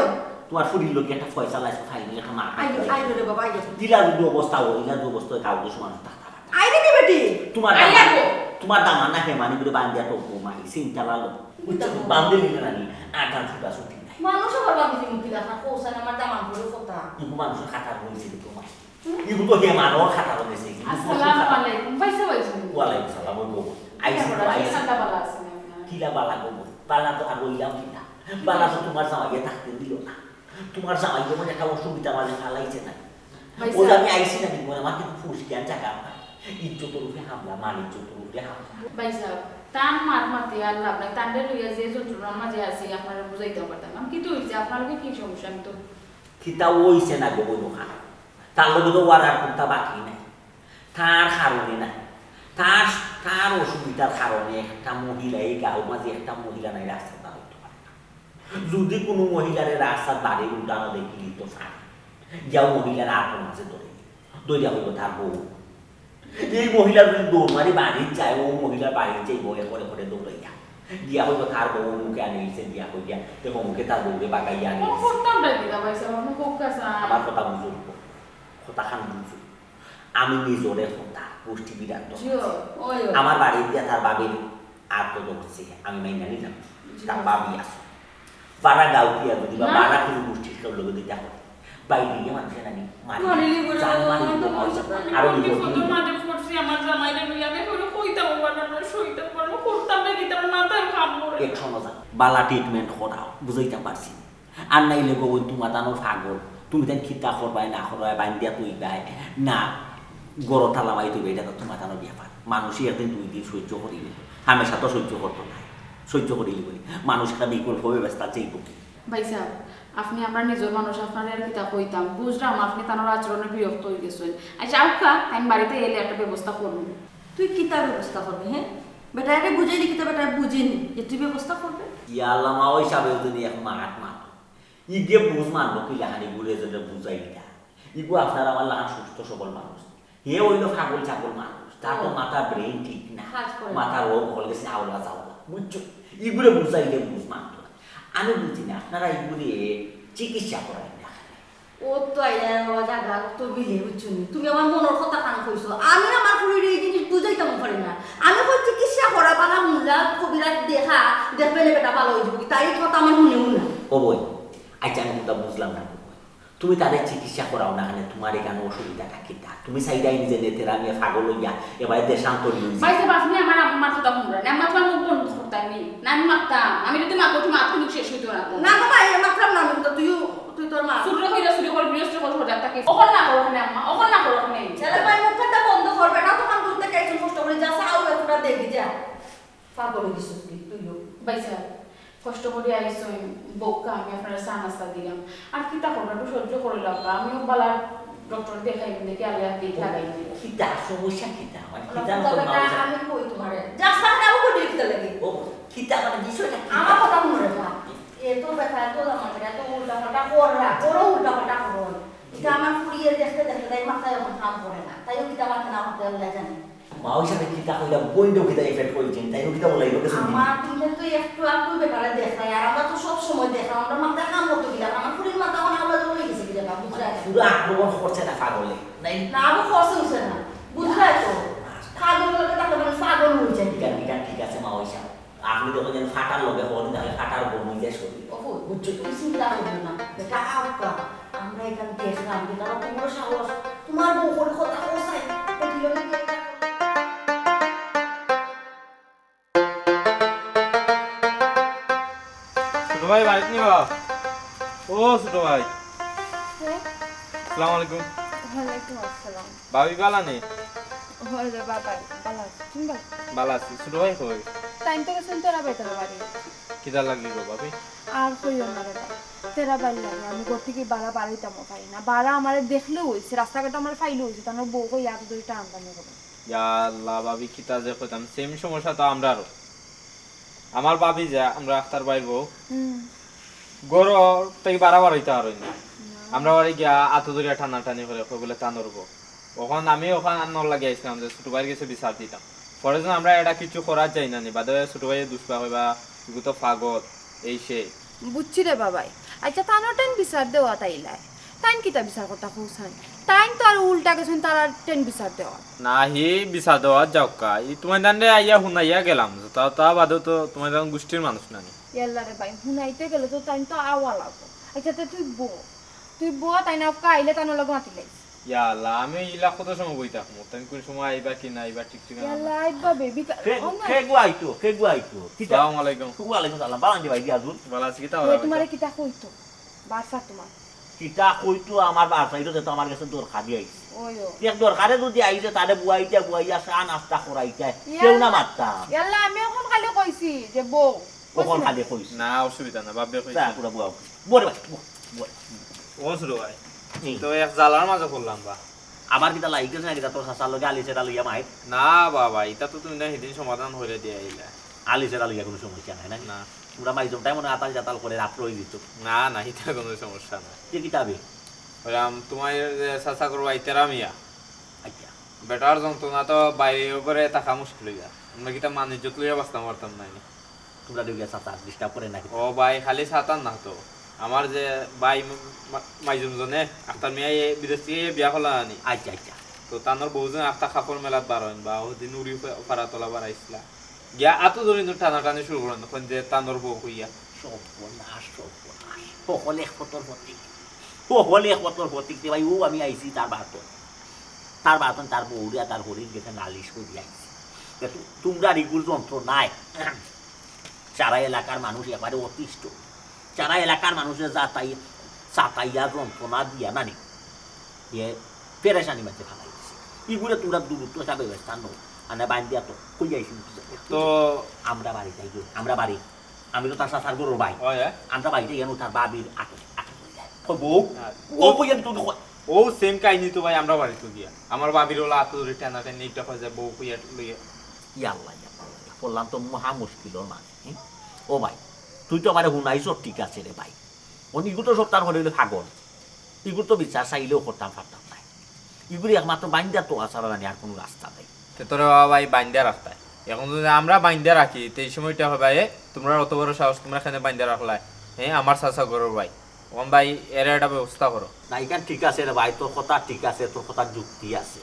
তোমার ফুরির লোকে একটা পয়সা লাগছে, খাই দিলে একটা মা আইলো, খাই দিলে। আইলো রে বাবা, আইলো। দিলা যদি অবস্থা হয়, ইলা যে অবস্থা হয়, কাউকে সমান থাকতে পারে না। আইরে নি বেটি। তোমার আইয়া দামান, গো। তোমার দামান না হেমানি করে বান্ধিয়া তো গো মাই, চিন্তা লালো। বুঝছো? বান্ধে নিলে না নি, আগাম ছুটা ছুটি নাই। মানুষ আবার বান্ধে নিমুখী দেখা, কোসান আমার দামান করে কথা। কিন্তু মানুষের খাতার বইছে গো মাই। হুম? ইগু তো হে মানো খাতা বলেছে। আসসালামু আলাইকুম, ভাই সাহেব আইছেন? ওয়ালাইকুম সালাম, ওই গো। আইছি তো, আইছি। ঠান্ডা বালা আছেন আপনার? কিলা বালা গো? বালা তো আর বললাম কিনা? বালা তো তোমার জামাইয়ে থাকতে দিল না। তোমার জামাই যেমন একটা অসুবিধার মাঝে ফালাইছে না। ভাই ও যে সাহেব। আমি আইছি না, কিন্তু আমার কিন্তু ফুসকিয়ান জায়গা না। ইজ্জতর উপরে হামলা, মান ইজ্জতর উপরে হামলা। ভাই সাহেব, তান মাত মাতি আর লাভ নাই। তানরে লইয়া যে যন্ত্রণার মাঝে আছি, আপনারে বুঝাইতাম পারতাম না। কিন্তু অইছে, আপনার লগে কি সমস্যা? আমি তো কিতা অইছে না গো, বইন খান। তার লগে তো ওয়ার আর কুন্তা বাকি নাই। তার কারণে না, তার, তার অসুবিধার কারণে একটা মহিলা, এই গাঁওর মাঝে একটা মহিলা নাই রাস্তাত বার অইতো পারে না। যদি কুনু মহিলারে রাস্তাত বারে উল্টানো দেখিলি তো সার, গিয়াও মহিলার আতর মাঝে ধরে, ধরিয়া কইবো তার বউ। এই মহিলা যদি দৌড় মারি বাড়িত যায়, ও মহিলার বাড়িত যাইবো, এ করে করে দৌড়াইয়া। গিয়া কইবো তার বউ অমুকে আনিলিছে, গিয়া কইয়া, তে অমুকে তার বউরে বাগাইয়া আনিলিছে। করতাম রে কিতা ভাই সাহেব, আপনি খুব কাছে। আমার কথা বুঝুন, কথা খান বুঝুন। আমি নিজরে কথা, গোষ্ঠী বিরাট তো। জি, ওই, ওই। আমার বাড়িত দিয়া তার বাবির আতো ধরছে, আমি মাইনা নিলাম। জি। তার বাবি আছে। বারা গাউটিয়া যদি বা না। বারা কুনু গোষ্ঠীর কেউ লগে দিতা হয়। বাইরে গিয়ে মানুষে নানি মারি। মারিলি বলে জানে আমার মারি তো তো মনে হয়। আমি আরো বিপদ বিপদের নেই। মাঝে পড়ছি, আমার জামাইরে লইয়া আমি এখন কইতাম পারলাম না, সইতাম পারলাম না, করতাম না, কি তার মাথায় কাম করে। এক সময় যা, বালা ট্রিটমেন্ট করাও, বুঝাইতাম পারছি। আর নাইলে গো, ওই তোমার তানোর পাগল, তুমি তাই কিতা করবায় না করবায়, বান্ধিয়া কইবায় না, গরো তালা মারি তুইবে, এটা তো তোমার তানোর ব্যাপার। মানুষই একদিন দুই দিন সহ্য করিবে, হামেশা তো সহ্য করতো না, সহ্য করিলি বলি মানুষ একটা বিকল্প ব্যবস্থা চাইব কি? ভাই সাহেব, আপনি আমরা নিজের মানুষ, আপনারে আর কিতা কইতাম, বুঝলাম আপনি তানোর আচরণে বিরক্ত হয়ে গেছেন। আচ্ছা, আউক্কা, আমি বাড়িতে এলে একটা ব্যবস্থা করুন। তুই কিতা ব্যবস্থা করবি, হ্যাঁ? বেটারে বুঝাইলি কিতা, বেটারে বুঝিনি যে তুই ব্যবস্থা করবে? ইয়া আল্লাহ, মা ওই সাহেব যদি এক মাত মাত, ইগে বুঝ মানবো কি লাখানি ঘুরে যেটা বুঝাইতা। ইগু আপনার আমার লাখান সুস্থ সবল মানুষ। হে অইলো পাগল ছাগল মানুষ, তার তো ও। মাথা ব্রেইন ঠিক না, কাজ করে না। মাথার রোগ হল গেছে আওলা জাওলা, বুঝছো? ইগুরে বুঝাইলে বুঝ মানতো না। আমি বুঝি না, আপনারা ইগুরে চিকিৎসা করাই না। ও তো আইয়া বাবা জাগা তো বিলে, বুঝছো নি? তুমি আমার মনের কথা কান কইছো। আমি আমার ফুরিরে এই জিনিস বুঝাইতাম পারি না। আমি কই চিকিৎসা করা বালা মুল্লা কবিরাজ দেখা, দেখবে না বেটা ভালো হয়ে যাবো। তাই কথা আমার মনেও না। ও বই, আচ্ছা আমি কথা বুঝলাম না। তুমি তারে চিকিৎসা করাও না কেনে, তোমার এখানে অসুবিধাটা কিতা? তুমি চাইরায় নিজে নেতেরা নিয়ে পাগল হইয়া এবারে দেশান্তরী হইছে। ভাই সাহেব, আপনি আমার আম্মার কথা শুনবেন না, আমার তো মুখ বন্ধ করতাম নি। না, আমি মারতাম, আমি যদি মারতাম, তুমি মাত কিন্তু শেষ হইতো না। না বাবা, এই মারতাম না, আমি তো তুইও, তুই তোর মা। চুরি কইরা চুরি কর, গৃহস্থ কর, সজাগ থাকিস। অখন না করো কেনে আম্মা, অখন না করো কেনে। ছেলে ভাই মুখটা বন্ধ করবে না, তখন দূর থেকে একজন কষ্ট করে যা, চাও পুরা দেখি যা। পাগল হয়ে গেছিস তুই, তুইও। ভাই সাহেব, কষ্ট করি আইসুন, বউক্কা আমি আপনারে চা নাস্তা দিলাম। আর কিতা করবো, একটু সহ্য করে লওকা। আমিও বালা ডক্টর দেখাই, দেখি আল্লাহ ঠিক লাগাই দিই। কিতা সমস্যা কিতা? মানে ওরা কিতা না কিতা করবো বেটা, না? আমি কই তোমারে? যাস না কেন, আমি কই দিতে লাগে? ও, কিতা মানে বিষয়টা কিতা? আমার কথা মনে রাখবা। এ তো বেটা, এত জামা বেটা, এত উল্টা পাল্টা কররা, করো উল্টা পাল্টা করো। এটা আমার ফুরিয়ে দেখতে দেখতে তাই মাথায় এখন কাম করে না। তাইও কিতা মাথা না মাথায় আল্লাহ জানে। মা ওই সাথে কিতা কইলা, বইনটাও কিতা এফেক্ট করেছেন, তাই কিতা বলাই লোকে শুনি। আমার দুইটা তো একটু একটু বেটারে দেখায়, আর আমরা তো সব সময় দেখাই, আমরা মাথা কাম করতে গেলে আমার ফুরির মাথা এখন আলাদা হয়ে গেছে, কি জানা, বুঝলে? পুরো আক্রমণ করছে না পাগলে, নাই? না, আরো খরচ হচ্ছে না, বুঝলে তো? পাগল লোকে তাকে মানে পাগল হয়ে যায়। ঠিক আছে, ঠিক আছে, ঠিক আছে, মা ওই সাহেব। আপনি দেখো যেন ফাটার লগে হন, তাহলে ফাটার বমি যায় শরীর। ওহো, বুঝছো? তুমি চিন্তা করবে না, বেটা আউকা। আমরা এখানে দেখলাম, বেটা তোমার সাহস, তোমার বউ করে কথা কোথায়? ছোট ভাই, বাড়িত নি বা? ও ছোট ভাই। হ্যাঁ? আসসালামু আলাইকুম। ওয়ালাইকুম আসসালাম। ভাবি বালা নি? হয় রে বাবা, বালা আছি। তুমি বালা? বালা আছি। ছোট ভাই কই? তাইন তো গেছেন তেরা ভাই তেরা বাড়ি। কিতা লাগি গো ভাবি? আর কইও না রে বাবা। তেরা ভাই লাগে, আমি ঘর থেকে বারা বারইতামও পারি না। বারা আমারে দেখলেও হইছে, রাস্তাঘাটে আমারে পাইলেও হইছে, তার বউ কই হাত ধরে টান টানি করে। ইয়া আল্লাহ, ভাবি, কিতা যে কইতাম, সেম সমস্যা তো আমরারও। আমার ভাবি যে, আমরা আখতার ভাইর বউ, হুম। ঘর থাকি বারা বারইতা পারইন না। না। আমরা বাড়ি গিয়া আতো ধরিয়া টানাটানি করে, কই বলে তা নড়বো। অখন আমি অখন আন্নর লাগি আইসলাম যে ছোট ভাইর গেছে বিচার দিতাম। পরে যেন আমরা এটা কিছু করার যাই না নি, বাদে ছোট ভাইয়ে দুষ্পা কইবা, "ইগু তো পাগল, এই সেই।" বুঝছি রে বাবাই। আচ্ছা, তানর টেন বিচার দেওয়া তাইলায়। তাইন কিতা বিচার করতা কইছাইন? তাইন তো আর উল্টা গেছইন, তারার টেন বিচার দেওয়া। না, হি বিচার দেওয়া যাউক্কা। ই তোমার দান্ডে আইয়া হুনাইয়া গেলাম। তা, তা বাদেও তো তোমার দান গোষ্ঠীর মানুষ না নি। ইয়াল্লা রে ভাই, হুনাইতে গেলে তো তাইন তো আওয়া লাগবো। আচ্ছা, তে তুই বো। তুই বো, তাইন আউক্কা আইলে তানর লগে মাতিলাইস। ইয়া আল্লাহ, আমি ইলা কত সময় বই থাকমু? তাইন কোন সময় আইবা কি না আইবা, ঠিক ঠিকানা নাই। ইয়াল্লা, আইবা বেবি কা-, কে, ও না। কে গো আইতো, কে গো আইতো? কিতা? আসসালামু আলাইকুম। ওয়ালাইকুম সালাম। বালা নি ভাই, দিয়া জুন। বালা আছি, কিতা এ, বালা তোমারে আছো? কিতা কইতো? বাসা তোমার। কিতা কইতো আমার বাসাইলো যে তো আমার গেছে দরকারি আইছে। ওই ও। এক দরকারে যদি আইছে তারে বুয়াইতে বুয়াইয়া চা নাস্তা করাইতে। কেউ না মারতাম। ইয়াল্লা, আমি অখন খালি কইছি যে বউ। অখন খালি কইছি। না, অসুবিধা না, বাপে কইছে। চা পুরা বুয়াও। বরে ভাই, বরে, বরে। ও শুরু ভাই। হুম। তো এক জ্বালার মাঝে পড়লাম বা। আবার কিতা লাগি গেছে না কিতা তোর চাচার লগে আলি সেটা লইয়া মাইর? না বাবা, এটা তো তুমি না সেদিন সমাধান করে দিয়ে আইলা। আলি সেটা লইয়া কোনো সমস্যা নাই না? না। তোমরা মাইজম টাইম মনে আতাল জাতাল করে রাত রই দিত। না, না, এটা কোনো সমস্যা না। যে কিতাবে? ওরাম তোমার যে চাচা করবো আইতারা মিয়া। আচ্ছা। বেটার যন্ত্রণা তো বাইরে করে থাকা মুশকিল হয়ে যায়। আমরা কিতা মান ইজ্জত লইয়া বাঁচতাম পারতাম না। তোমরা দুইটা চাচা ডিস্টার্ব করে নাকি? ও ভাই, খালি চাচার না তো। আমার যে ভাই মা-, মাইজুম জনে, আখতার মিয়া এই বিদেশ থেকে বিয়া করলা আনি। আচ্ছা, আচ্ছা। তো তানোর বউজন আখতা কাপড় মেলাত বার হইন বা ওদিন উড়ি ফা-, ফাড়া তোলা বার আইসলা। গিয়া আতো ধরি তো টানাটানি শুরু করেন, তখন যে তানোর বউ কইয়া। সর্বনাশ, সর্বনাশ। হকলে এক ফতর ফতিক। হকলে এক ফতর ফতিক। তে ভাই, ও আমি আইছি তার বাতন। তার বাতন, তার বউরিয়া, তার হরিণ গেছে নালিশ করি আইছি। তে তু-, তোমরা রিগুর যন্ত্রণায় সারা এলাকার মানুষ এবারে অতিষ্ঠ। সারা এলাকার মানুষের যাতাই-, সাতাইয়া যন্ত্রণা দিয়া নানি। ইয়ে, পেরেশানি মাঝে ফালাই দিছে। ইগুরে তোমরা দূরত্ব একটা ব্যবস্থা নেও। আনে বাইন দিয়া তো, কই যাইছি? তো আমরা বাড়ি যাই গো, আমরা বাড়ি। আমি তো তার চাচার গরুর ভাই। ওই, হ্যাঁ। আমরা বাড়িতে গেল তার বাবির আটক, আটক হয়ে যায়। কই বউ? হ্যাঁ। ও বই আমি তুমি কই? ও সেম কাহিনী তো ভাই, আমরা বাড়িতে গিয়া। আমার বাবির ওলা আতো ধরে টানাটানি, এটা হয়ে যায়, বউ কইয়া লইয়া। ইয়াল্লা, ইয়াল্লা, ইয়াল্লা। বললাম তো মহা মুশকিল ওর মাঝে। হুম? ও ভাই, তুই তো আমারে হুনাইছ, ঠিক আছে রে ভাই। ও নিগু তো সব তার হলে হইলে পাগল। ইগুর তো বিচার চাইলেও করতাম পারতাম না। ইগুলি একমাত্র বাইন্দা তো আসারা জানি আর কোনো রাস্তা নাই। তে তোরে বাবা ভাই বাইন্দা রাখতায়। এখন যদি আমরা বাইন্দা রাখি, তে এই সময়টা হবে, এ, তোমরা অত বড় সাহস, তোমরা এখানে বাইন্দা রাখলায়। হ্যাঁ, আমার চাচা গরুর ভাই। ওখান ভাই, এর একটা ব্যবস্থা করো। না, এখান ঠিক আছে রে ভাই, তোর কথা ঠিক আছে, তোর কথা যুক্তি আছে।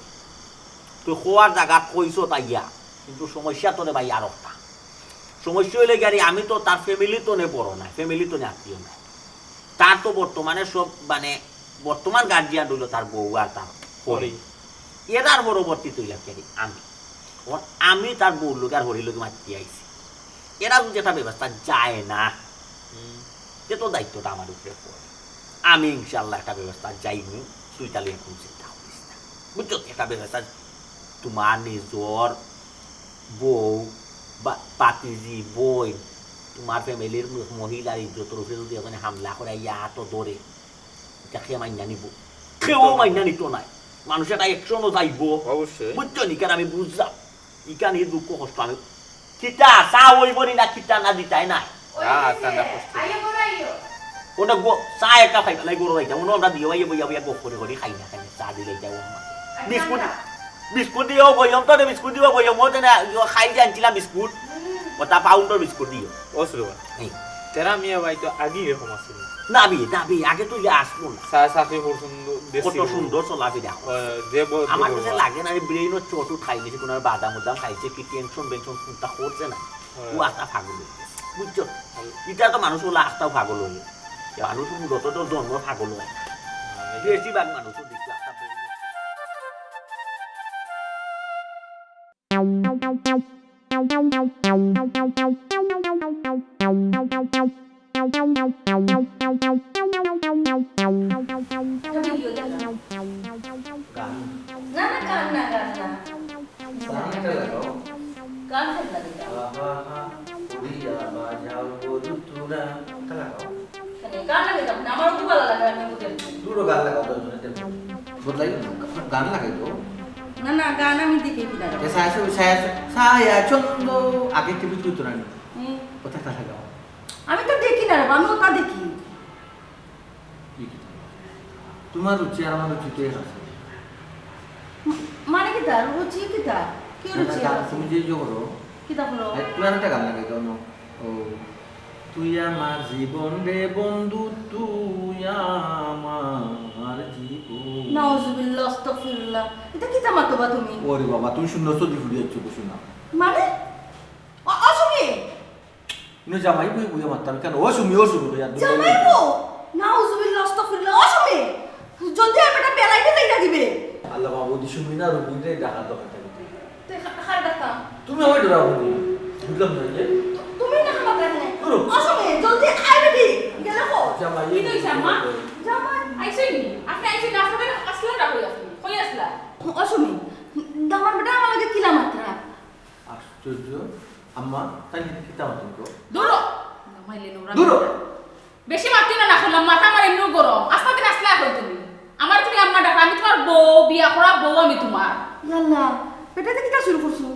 তুই খোয়ার জায়গা কইছ তাইয়া, কিন্তু সমস্যা তো রে ভাই আর একটা। সমস্যা হইলে গিয়ে আমি তো তার ফ্যামিলি তো নে বড় না, ফ্যামিলি তো নে আত্মীয় না। তার তো বর্তমানে সব মানে বর্তমান গার্জিয়ান হইল তার বউ আর তার হরি। এরার পরবর্তী তৈলাম কেন আমি। এখন আমি তার বউর লোক আর হরির লোকে মাতি আইছি। এরা যদি একটা ব্যবস্থা যায় না, যে তো দায়িত্বটা আমার উপরে পড়ে। আমি ইনশাল্লাহ একটা ব্যবস্থা যাইমু, তুই তাহলে এখন চিন্তা করিস না। বুঝছো? একটা ব্যবস্থা তোমার নিজর বউ বা পাতিজি বই, তোমার ফ্যামিলির মহিলার ইজ্জতর উপরে যদি ওখানে হামলা করে ইয়া তো ধরে, এটা কে মাইনা নিব? কেউ মাইনা নিত নাই। মানুষ এটা একশনও যাইব। অবশ্যই। বুঝছো নি? কারণ আমি বুঝলাম ইখান এই দুঃখ কষ্ট আমি কিতা চা ওই বলি না কিতা না দিতাই নাই। হ্যাঁ, ঠান্ডা কষ্ট। আইও, ঘরে আইও। ওটা গো-, চা একটা খাই পেলাই গরু যাইতাম। ওনো আমরা দিও ভাইয়ে বইয়া বইয়া গপ করে করে খাই না খাই না। চা দিলে যাই ওর মাঝে। বিস্কুট, বিস্কুট দিও বইয়ম তো রে, বিস্কুট দিও বইয়ম। ও তো না, ইয়ো খাই জানছিলাম বিস্কুট। ওটা পাউন্ডর বিস্কুট দিও। ও শুরু কর। এই। তেরা মিয়া ভাই তো আগেই এরকম আছিল। না বি, না বি, আগে তো ইয়া আসলো না। চা চাকরি করছুন দেশি কত বউ। সুন্দর চলাফেরা। ও, যে বউ, যে আমার বউ। কাছে লাগে না রে, ব্রেইনও চোট খাই গেছে, কোনো বাদাম উদাম খাইছে, কি টেনশন বেনশন কোনটা করছে না। হ্যাঁ। ও আস্তা পাগল হয়ে গেছে, বুঝছো? এটা তো মানুষ হলো আস্তাও পাগল হয়ে গেছে। মানুষ মূলত তো জন্ম পাগল হয় না। বেশিরভাগ মানুষ তো দেখছি আস্তা brain না, না, গান না, গান না। গান একটা লাগাও। গান কেন লাগে? আহা হা, উড়িয়া বাজাও গো দুতুরা। একটা লাগাও। মানে, গান লাগে তখন। আমারও খুব ভালো লাগে, আমি বুঝে। দুটো গান লাগাও তো, দুটো টেম্পো। বদলাই না, গান লাগাই তো। না, না, গান আমি দেখি কি লাগে। এ, ছায়া ছবি, ছায়া, ছায়া ছন্দ। আগে টিভি তুই তোরা নি। হুম। ওটা একটা লাগাও। আমি তো দেখি না রে, আমি ওটা দেখি। কি কি তোমার? তোমার রুচি আর আমার রুচি তো এক আছে। মানে কিতা? রুচি কিতা? কি না, না, রুচি গান আছে? তুমি যে ইয়ে করো, কিতা করো? এ, তোমার একটা গান লাগাই দাও না। ও, তুই আমার জীবন রে বন্ধু, তুই আমার জীবন। নাউজুবিল্লাহ, আস্তাগফিরুল্লাহ। এটা কিতা মাতবা তুমি? ওরে বাবা, তুমি সুন্দর সজি ফুটি যাচ্ছ, বসো না। মানে? অ-, অসমে? নো জামাই বই বই মারতাম কেন? ও সুমি, ও সুমি, আর দুটো জামাই বউ? নাউজুবিল্লাহ, আস্তাগফিরুল্লাহ। অসমে? যদি আমি এটা বেড়াইতে যাই না দিবে। আল্লাহ বাবা, ওদি সুমি না রুমি রে ডাকাত দোকান থেকে। তে খা-, খাই রাখতাম। তুমি আমায় ডরাবো নি? বুঝলাম না যে। তু-, তুমি না আমার কাছে। ধরো। অসমে, জলদি আয় বেটি। গেলে কো? জামাই, কিতা অইছে আম্মা? জামাই। আইছইন নি? আপনে আইছইন না, আপনার আসলে না কই আপনি? কই আসলা? ও সুমি, দামান বেটা আমার লগে কিলা মাতরা? আশ্চর্য, আম্মা, তাইন কিতা মাতইন গো? দূরো। জামাই লে নোরা দূরো। বেটা। বেশি মাতিও না, না করলাম, মাথা আমার এমনিও গরম। আস্তা দিন আসলা কই তুমি? আমার তুমি আম্মা ডাকো, আমি তোমার বউ, বিয়া করা বউ আমি তোমার। ইয়াল্লা, বেটা তো কিতা শুরু করছো?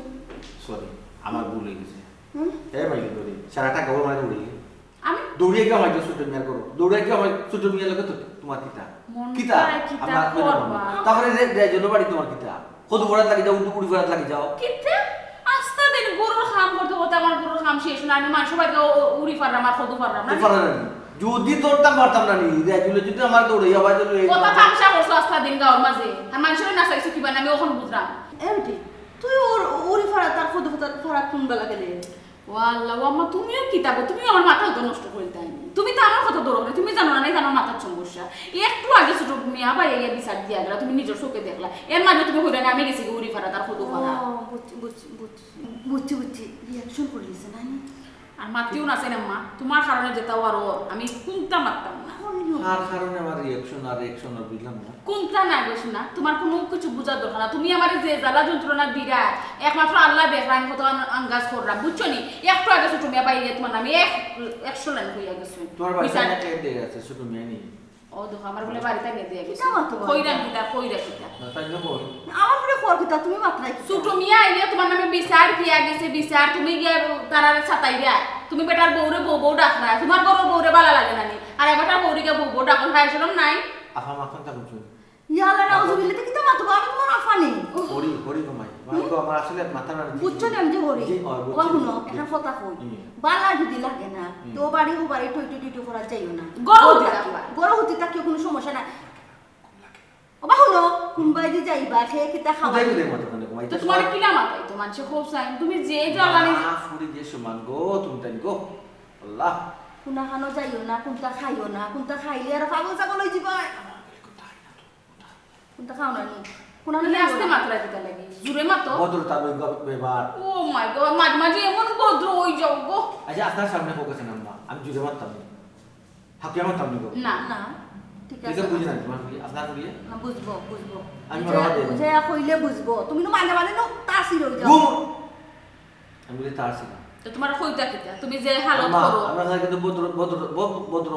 সরি, আমার ভুল অই গেছে। হুম? এ ভাই, ধরি, সারাটা গাওর মাঝে উড়ি। আমি? দৌড়িয়া গিয়া হয়তো ছোট মিয়ার করো। দৌড়িয়া গিয়া হয় ছোট মিয়ার লগে তো তোমার কিতা? মন কিতা? চায় কিতা আমার কইলে মন। করবা? তারপরে রে-, রে-, জন্য বাড়ি তোমার কিতা? কত বড়াত লাগি যাও, উল্টু কুড়ি বড়াত লাগি যাও। কিতা? আস্তা দিন গরুর কাম করতে করতে আমার গরুর কাম শেষ না। আমি মানুষ বাড়িতে ও-, ও-, উড়ি পারলাম আর কত পারলাম না। তো পারলাম না। যদি ধরতাম পারতাম না নি, রে, তুলে যদি আমার দৌড়ে যাওয়া যায়, তাহলে এই কথা তামশা করছো আস্তা দিন গাওর মাঝে। আর মানুষের না চাইছো কিবা না, আমি ওখানে বুঝলাম। এমটি, তুই ওর উড়ি ফাড়া তার কত ফাড়া কোন বেলা গেলে? ও আল্লাহ, ও আম্মা, তুমিও কিতা গো, তুমিও আমার মাথা তো নষ্ট করে দিতায় নি। তুমি তো আমার কথা ধরো না, তুমি জানো না, নাই আমার মাথার সমস্যা। একটু আগে ছোট মিয়া ভাই আইয়া বিচার দিয়া গেলা, তুমি নিজের চোখে দেখলা। এর মাঝে তুমি কইলা না, আমি গেছি গি উড়ি ফাড়া, তার কত ফাড়া। ও, বুঝছি, বুঝছি, বুঝছি, বুঝছি, বুঝছি। রিয়াকশন করে দিছে না নি? আর মাতিও না চাই না মা, তোমার কারণে যেটা আর ওর, আমি কোনটা মারতাম না। তার কারণে আমার রিয়াকশন আর রিয়াকশন আর বুঝলাম না। কোনটা না গো সোনা, তোমার কোনো কিছু বুঝার দরকার না। তুমি আমারে যে জ্বালা যন্ত্রণা দিরা, একমাত্র আল্লাহ দেখরা, আমি কত আন-, আন্দাজ কররা, বুঝছো নি? একটু আগে ছোট মিয়া বাইরে তোমার নামে এক, একশো লাইন কইয়া গেছো। তোমার বাড়িতে বিচার একটা এডে আছে, ছোট মিয়া নি? ও দেখো, আমার বলে বাড়িতে আগে দিয়ে গেছে। কিতা মাতো বাবা? কইরা কিতা, কইরা কিতা? না, তাই না বল। আমার বলে খবর কিতা, তুমি মাত নাই কিতা? ছোট মিয়া আইলে তোমার নামে বিচার দিয়া গেছে, বিচার। তুমি গিয়া তারারে সাতাইরা। তুমি বেটার বউরে বউ বউ ডাকরা। তোমার ঘরর বউরে ভালা লাগে না নি? আর এ বেটার বউরে গিয়া বউ বউ ডাকো, হায় শরম নাই? আফা, মাখন তা বুঝছো? ইয়াল্লা, নাউজুবিল্লাহ, তো কিতা মাতবো? আমি তোমার আফা নি। হরি, হরি গো মাই। মাই গো, আমার আসলে মাথা না বুঝছো না, আমি যে হরি। জি, অয়, বুঝছি। ওবা হুনো, হুম। এখন কথা কই। হুম। বালা যদি লাগে না, হুম। তো বাড়ি হো বাড়ি টই টই টই টই করা যাইও না। গরো হতে থাকবা। গরো হতে থাকিও, কোনো সমস্যা নাই। ওবা হুনো, কোনবায় যে যাইবা, খেয়ে কিতা খাওয়া? কোথায় কোথায় মাথা না গো মাই? তো তোমার কিলা মাথায় তো মানষে খুব চাই। তুমি যে জ্বালানি মা, ফুরি যে সমান গো, তুমি তাই গো। আল্লাহ। কোনখানো যাইও না, কোনটা খাইও না, কোনটা খাইলে আর পাগল ছাগল হয়ে যাবা। কোনটা খাও না নি? কোনখানো তুমি যাইও আস্তে না। মাতরা কিতা লাগি? জোরে মাতো। ভদ্রতা লই গো ব্যবহার। Oh my God, মাঝে মাঝে এমন ভদ্র হই যাও গো। আচ্ছা, আপনার সামনে ফোকাস না আম্মা, আমি জোরে মাততাম নি। হাকিয়া মাততাম নি গো। না। না, ঠিক ঠিক আছে। আছে, বুঝি না, তোমার কি? আপনার কি? না, বুঝবো, বুঝবো। আমি বুঝে, মারা দে। বুঝে কইলে বুঝবো। তুমি তো মাঝে মাঝে না তাসির হই যাও। ঘুম। আমি বলি, "তা আছে না।" তো তোমার কইতা কিতা? তুমি যে হালত আম্মা, করো। আমরা তাকে কিন্তু ভদ্র, ভদ্র, ভ-, ভদ্র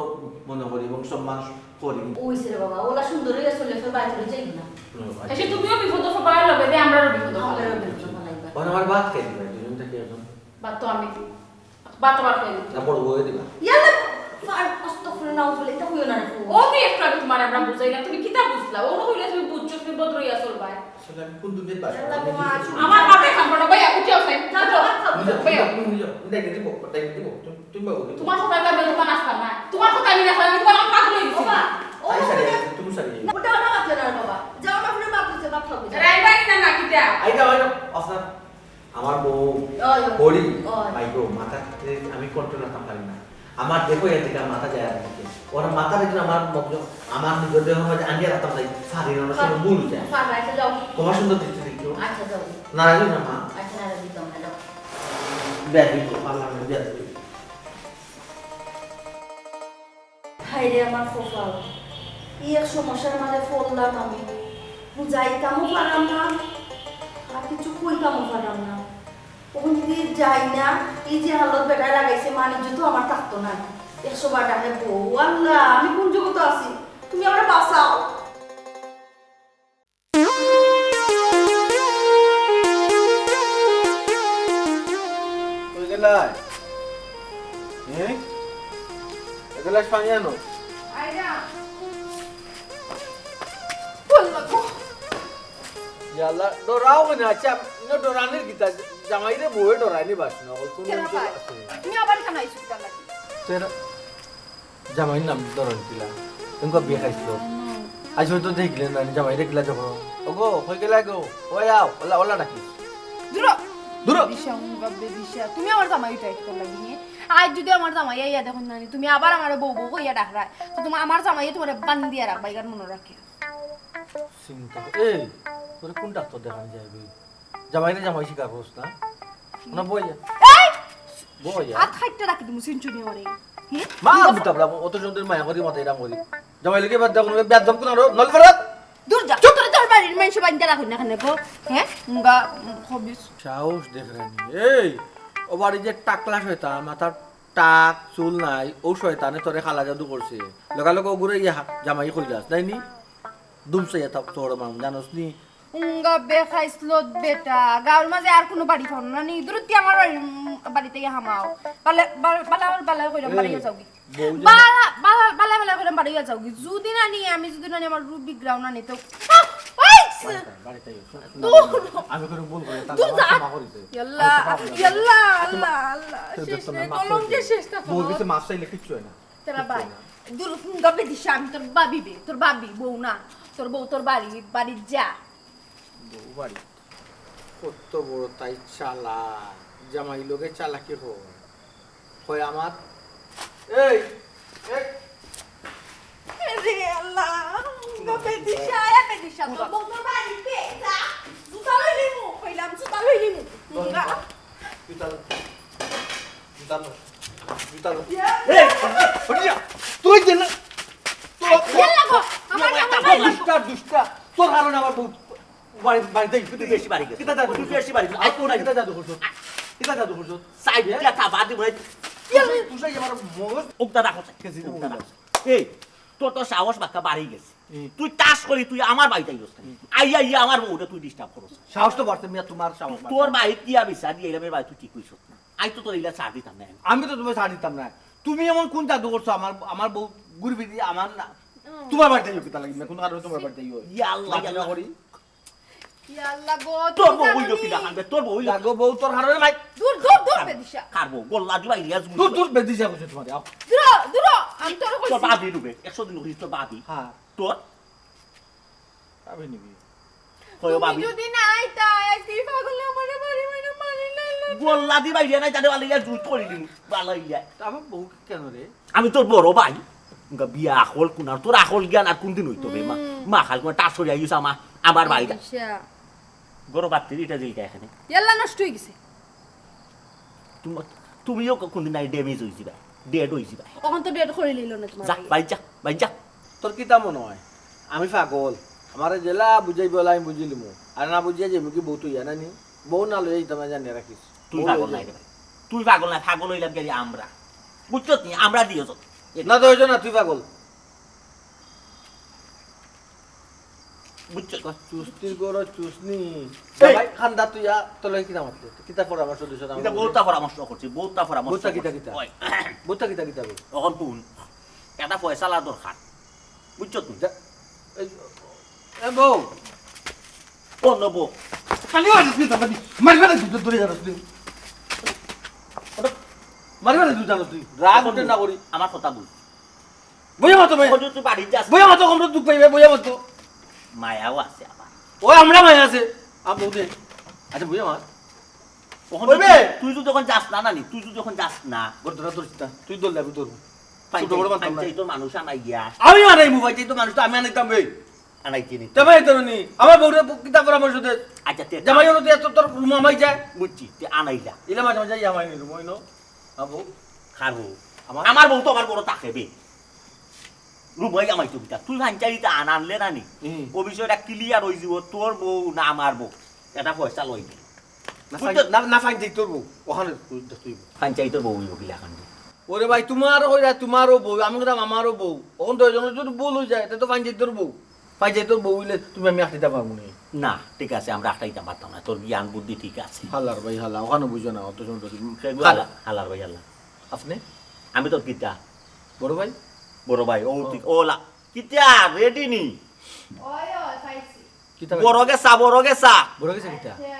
মনে করি এবং সম্মান করি। ওই সে রে বাবা, ওলা সুন্দর হইয়া চলে, তোর বাড়ি থেকে যাই না। হুম, এসে তুমিও বিপদ সবার লগে দে, আমরাও বিপদ। আমরাও বিপদ লাগবে। ওরা আমার ভাত খাই দিবা, দুজন থেকে একজন। ভাত তো আমি দিই। ভাত আবার খাই দিই। না, বড় বউয়ে দিবা। ইয়াল্লা, ফার-, আস্তাগফিরুল্লাহ, নাউজুবিল্লাহ, এটা হইও না রে ফুয়া। ও তো একটু আগে তোমার আমরা বুঝাইলাম, তুমি কিতা বুঝলা? ও কইলে তুমি বুঝছো, তুমি ভদ্র হইয়া চলবায়। আসলে আমি কোন দুনিয়ার বাস? আমার বাপে খাম পাঠাবো, ভাইয়া, উঠে আসেন। যাও, যাও, ভাত খাও, নিয়ে যাও, ভাইয়া। নিয়ে যাও, নিয়ে যাও, নিয়ে যাও, নিয়ে যাও, তুমি বাবু, তুমি, তুমি বাবু, তুমি তোমার কথা আমি তোমার আসতাম না। তোমার কথা আমি না, আমি তোমার পাগল হয়ে গেছি। বাবা, ও আই, সারি, তুমি সারি। ওটা ওটা মাতলে না রে বাবা। যাও না, ফিরে ভাত হইছে, ভাত খাও, যাও। রাইবাই না, না, কিতা? আই যাও, আই যাও, অফ না। আমার বউ, ওই, ওই। বড়ি, ওই। মাই গো, মাথাতে আমি কন্ট্রোল রাখতাম পারি না। আমার দেখো এদিকে মাথা যায় আর দিকে। ওরা মাথা রেখে আমার মগজ, আমার নিজের দেহ মাঝে আনিয়ে রাখতাম তাই। সারি না, সব ভুল যায়। পারবে, আচ্ছা, যাও। তোমার সুন্দর দৃষ্টি দেখো। আচ্ছা, যাও। নারাজ না মা। আচ্ছা, নারাজ দিতাম না, যাও। ব্যাধি গো, পারলাম না, ব্যাধি। হায় রে আমার কপাল, ই এক সমস্যার মাঝে পড়লাম আমি। বুঝাইতামও পারলাম না, আর কিছু কইতামও পারলাম না। অখন যদি যাই না, এই যে হালত বেটায় লাগাইছে, মান ইজ্জত তো আমার থাকতো না। একশো বার ডাকে বউ, আল্লাহ, আমি কোন জগতো আছি? তুমি আমারে বাঁচাও। কই গেলায়? হ্যাঁ? এক গ্লাস পানি আনো। আইরা। বললো গো। ইয়াল্লা, ডরাও না, আচ্ছা, না ডরানির কিতা? জামাইরে বউয়ে ডরানি বাস না, অকল কোন কেন কিছু ভাই? আছে? তুমি আবার কেন আইছো কিতা লাগি? তোর জামাইর নাম ধরন কিলা? তুমি কবে বিয়া খাইছিল? আজ হয়তো দেখলে না, জামাইরে কিলা যখন। ওগো, কই গেলা গো? ওই আও, ওলা, ওলা ডাকি। দূরো। দূরো। দিশা, উম, বাব্বে দিশা। তুমি আমার জামাই উঠাই কিতা লাগি, হ্যাঁ? আজ যদি আমার জামাই আইয়া দেখুন না, তুমি আবার আমারে বউ বউ কইয়া ডাকরায়, তো তোমার, আমার জামাইয়ে তোমারে বান্ধিয়া রাখবা, এগার মনে রাখে। চিন্তা। এই, তোরে কোন ডাক্তার দেখান যাইবে? জামাইরে জামাই শিকার করস না? না, বই যা। এই! বই যা। আত খাইতে রাখি দিমু, চিনচুনি ওরে। মার মুতাবলা, অত সুন্দর মায়া করি মাথায় রাম করি। জামাই লোকে বাদ দাও, কোনো বেয়াদব কোন আরো নল ফেরত। দূর যা, চুপ! তোর, তোর বাড়ির মানুষ বান্ধা রাখুন না কেনে গো? হ্যাঁ? মুঙ্গা, উম, খবিস। সাহস দেখ রানি। এই, ও বাড়ি যে টাকলা শয়তান, মাথার টাক, চুল নাই, ও শয়তানে তোরে কালা জাদু করছে। লগালগ ও ঘুরে ইয়া জামাই কইলাস, তাই নি? দুম চাইয়া থাক তোর মাম, জানোস নি? উঙ্গা বেখাইছলত বেটা, গাঁওর মাঝে আর কোনো বাড়ি পাও না নি? দূরত্তি আমার বাড়ি, উম, বাড়িতে গিয়া হামাও। বালা, বালা, বালা, বালা কইরাম এই, বাড়ি যাওগি। বউ যে বালা, বালা, বালা, বালা কইরাম বাড়ি যাওগি। যদি না নি, আমি যদি না নি, আমার রুবি গ্রাউন্ড না নি তো। আহ, ওই! বাড়িতে, বাড়িতে আইও, শোন, শোন, দূর। আমি কোনো ভুল করে, তাহলে দূর আমার যা। ক্ষমা করে দে। ইয়াল্লা, আমি ক্ষমা করে দে। ইয়াল্লা, আল্লাহ, আল্লাহ, কেউ শেষ দেখতো না, রে, মাফ করে কলঙ্কে দে। শেষ থাকো। বউ গেছে মাফ চাইলে কিচ্ছু হয় না। তোরা কিচ্ছু ভাই, হয় না। দূর, হুঙ্গা বেদিশা, আমি তোর ভাবি বে, তোর ভাবি, বউ না, তোর বউ, তোর বাড়ি, বাড়ি যা। বউ বাড়ি। কত বড় তাই চালা, জামাই লগে চালাকি হয়। হয় আমার, এই, এই। রে আল্লাহ, হুঙ্গা বেদিশা, এ বেদিশা, তোর বউ তোর বাড়ি বে, যা। জুতা লই লিমু, কইলাম জুতা লই লিমু। হুঙ্গা। জুতা লো। জুতা লো। জুতা লো। ইয়া। এই, হটিয়া, তুই যে না, তোর ইয়াল্লা গো, আমার তুই একটা জামাই দুষ্টা, দুষ্টা। তোর কারণে আমার বউ বাড়ি, বাড়িতে তুই বেশি বাড়ি গেছিস। কিতা জাদু তুই বেশি বাড়ি গেছিস। আই কোন আই? কিতা জাদু করছো? কিতা জাদু করছো? সাইডটা থাবা দিব রে। ইয়াল্লা। তুই সেই আমার মগজ ওকটা রাখো, কেজি ওকটা রাখো। এই, তোর তো সাহস বাক্কা বাড়ি গেছে। হুম। তুই তাস করি, তুই আমার বাড়িতে আইস কেনে? হুম। আইয়া, আইয়া আমার বউরে তুই ডিস্টার্ব করস। সাহস তো বাড়ছে মিয়া, তোমার সাহস বাড়ছে। তোর বাড়ি কি আমি সাদি এলামের বাড়ি তুই ঠিক কইছস না? আই তো তোর ইলা ছাড় দিতাম না। আমি তো তোমার ছাড় দিতাম না। তুমি এমন কোন জাদু করছো? আমার, আমার বউ ঘুরবি দিয়ে আমার না। হুম। তোমার বাড়িতে আইও কিতা লাগি? কোন কারণে তোমার বাড়িতে আইও? ইয়া আল্লাহ, মাথা ইয়া আল্লাহ। করি। ইয়া আল্লাহ গো, তোর তুমি বউ জানো হইলো নি? কিতা কানবে? তোর বউ হইলো লাগো বউ তোর কারণে ভাই। দূর, দূর, দূর, বেদিশা। কার বউ? গোল্লা দিবা ইলিয়াস গুল। দূর, দূর, বেদিশা কইছে তোমারে, আও। দূর, দূর, আমি তোর কইছি। তোর বাবি রুবে, একশো দিন কইছি তোর বাবি। হ্যাঁ। তোর? বাবি নিবি। কইও তুমি বাবি। যদি না আইতা, আজকে এই পাগল আমারে বাড়ি মাইরা মারি লাইলো। গোল্লা দিবা ইলিয়া নাই, তাহলে বালা ইলিয়া জুত করি দিমু। বালা ইলিয়া। তা আমার বউ কেন রে? আমি তোর বড় ভাই। বিয়া আখল কোন আর তোর আখল জ্ঞান আর কোন দিন হইতো বে মা? হুম। মা খাল কোন টাস করি আইস আমা-, আমার বাড়িটা। আচ্ছা। গরো বাত্তির ইটা দিলকা এখানে। ইয়াল্লা নষ্ট হয়ে গেছে। তুম-, তুমিও কোনদিন নাই ড্যামেজ হয়ে যাবে, ডেড হয়ে যাবে। অখন তো ডেড করে নিল না তোমার যা, ভাই। বাইর যা, বাইর যা। তোর কিতা মনে হয়? আমি পাগল। আমারে জেলা বুঝাইবে ওলা আমি বুঝিলিমু। আর না বুঝিয়া যাইমু কি বউ তুই আনানি? বউ না লইয়া যাইতাম না জানিয়া রাখিস। তুই বউ পাগল লইয়া নাই রে যাইমু। ভাই। তুই পাগল নাই, পাগল হইলাম গেলি আমরা। বুঝছত নি? আমরা দিও যত। না তো হইতো না, তুই পাগল। বুঝছো? তোর চুস্তির গরো চুসনি। এই! ভাই, খান্দা তুই আ, তোর লগে কিতা মাতলে? কিতা পরামর্শ দিছ না? কিতা বউতা পরামর্শ করছি, বউতা পরামর্শ বউতা কিতা করছি। কিতা? ওই। বউতা কিতা কিতা বে? অখন তুই, এটা ফয়সালা দরকার। বুঝছো তুই? যা, এই, এ বউ। কোন বউ? খালি মারিস নি, মারি, মারি মারিস নি, দূরে জানোস তুই। ওটা মারি মারিস তুই, জানোস তুই। রাগ অখন উঠে না করি। আমার কথা বুঝ। বইয়া মাতো, বইয়া। অখন তুই বাড়ি যাস। বইয়া মাতো, কম দুঃখ পাইবে, বইয়া মাতো। মায়াও আছে আবার। ওই আমরা মায়া আছে। আ, বউ দে। আচ্ছা, বইয়া মাত। অখন ওই তুই, বে! তুই যদি অখন যাস না, নানি, তুই যদি অখন যাস না। বড় ধরা ধরছিস না। তুই ধরলে আমি ধরবো। ছোট বড় মাতাম না। পঞ্চায়েত তোর মানুষ আনাইয়া। আমি আনাইমু, পঞ্চায়েত তোর মানুষ তো আমি আনাইতাম বে। আনাইতে নি। তে ভাই, তোর নি। আমার বউরে কিতা পরামর্শ দে? আচ্ছা, তে জামাই হলো তুই এত তোর রুম আমাই যায়। বুঝছি, তে আনাইলা। ইলা মাঝে মাঝে ইয়া আমাই নিল, মইনো। আ, বউ? কার বউ? আমার? আমার বউ তো আমার বড় থাকে বে। রুমাই আমাই তো কিতা। তুই পঞ্চায়েত আন আনলে না নি? হুম। ও বিষয়টা ক্লিয়ার হয়ে যাব, তোর বউ না আমার বউ। এটা পয়সা লই নি। না, বুঝতে ফাইন-, না, না, ফাইন যাই তোর বউ। ওখানে তুই, তুই বউ। পঞ্চায়েতর বউ হইব কিলা খান। ওরে ভাই, তোমার ওই রা-, তোমারও বউ, আমি কইতাম আমারও বউ। অখন দুইজনের যদি ভুল হয়ে যায়, তে তো ফাইন যাই তোর বউ। ফাইন যাই তোর বউ হইলে তুমি আমি আটকাইতে পারবো না। না, ঠিক আছে, আমরা আটকাইতাম পারতাম না। তোর জ্ঞান বুদ্ধি ঠিক আছে। হালার ভাই হালা, ওখানে বুঝো না, অত সুন্দর। সেগুলো খালা। হালা-, হালার ভাই হালা। আপনি? আমি তোর কিতা? বড় ভাই? বড় ভাই, ও ও। ঠিক, ও লা-, কিতা, রেডি নি? ওই, ওই, পাইছি। কিতা বড় গেছা, বড় গেছা। বড় গেছে কিতা? আচ্ছা।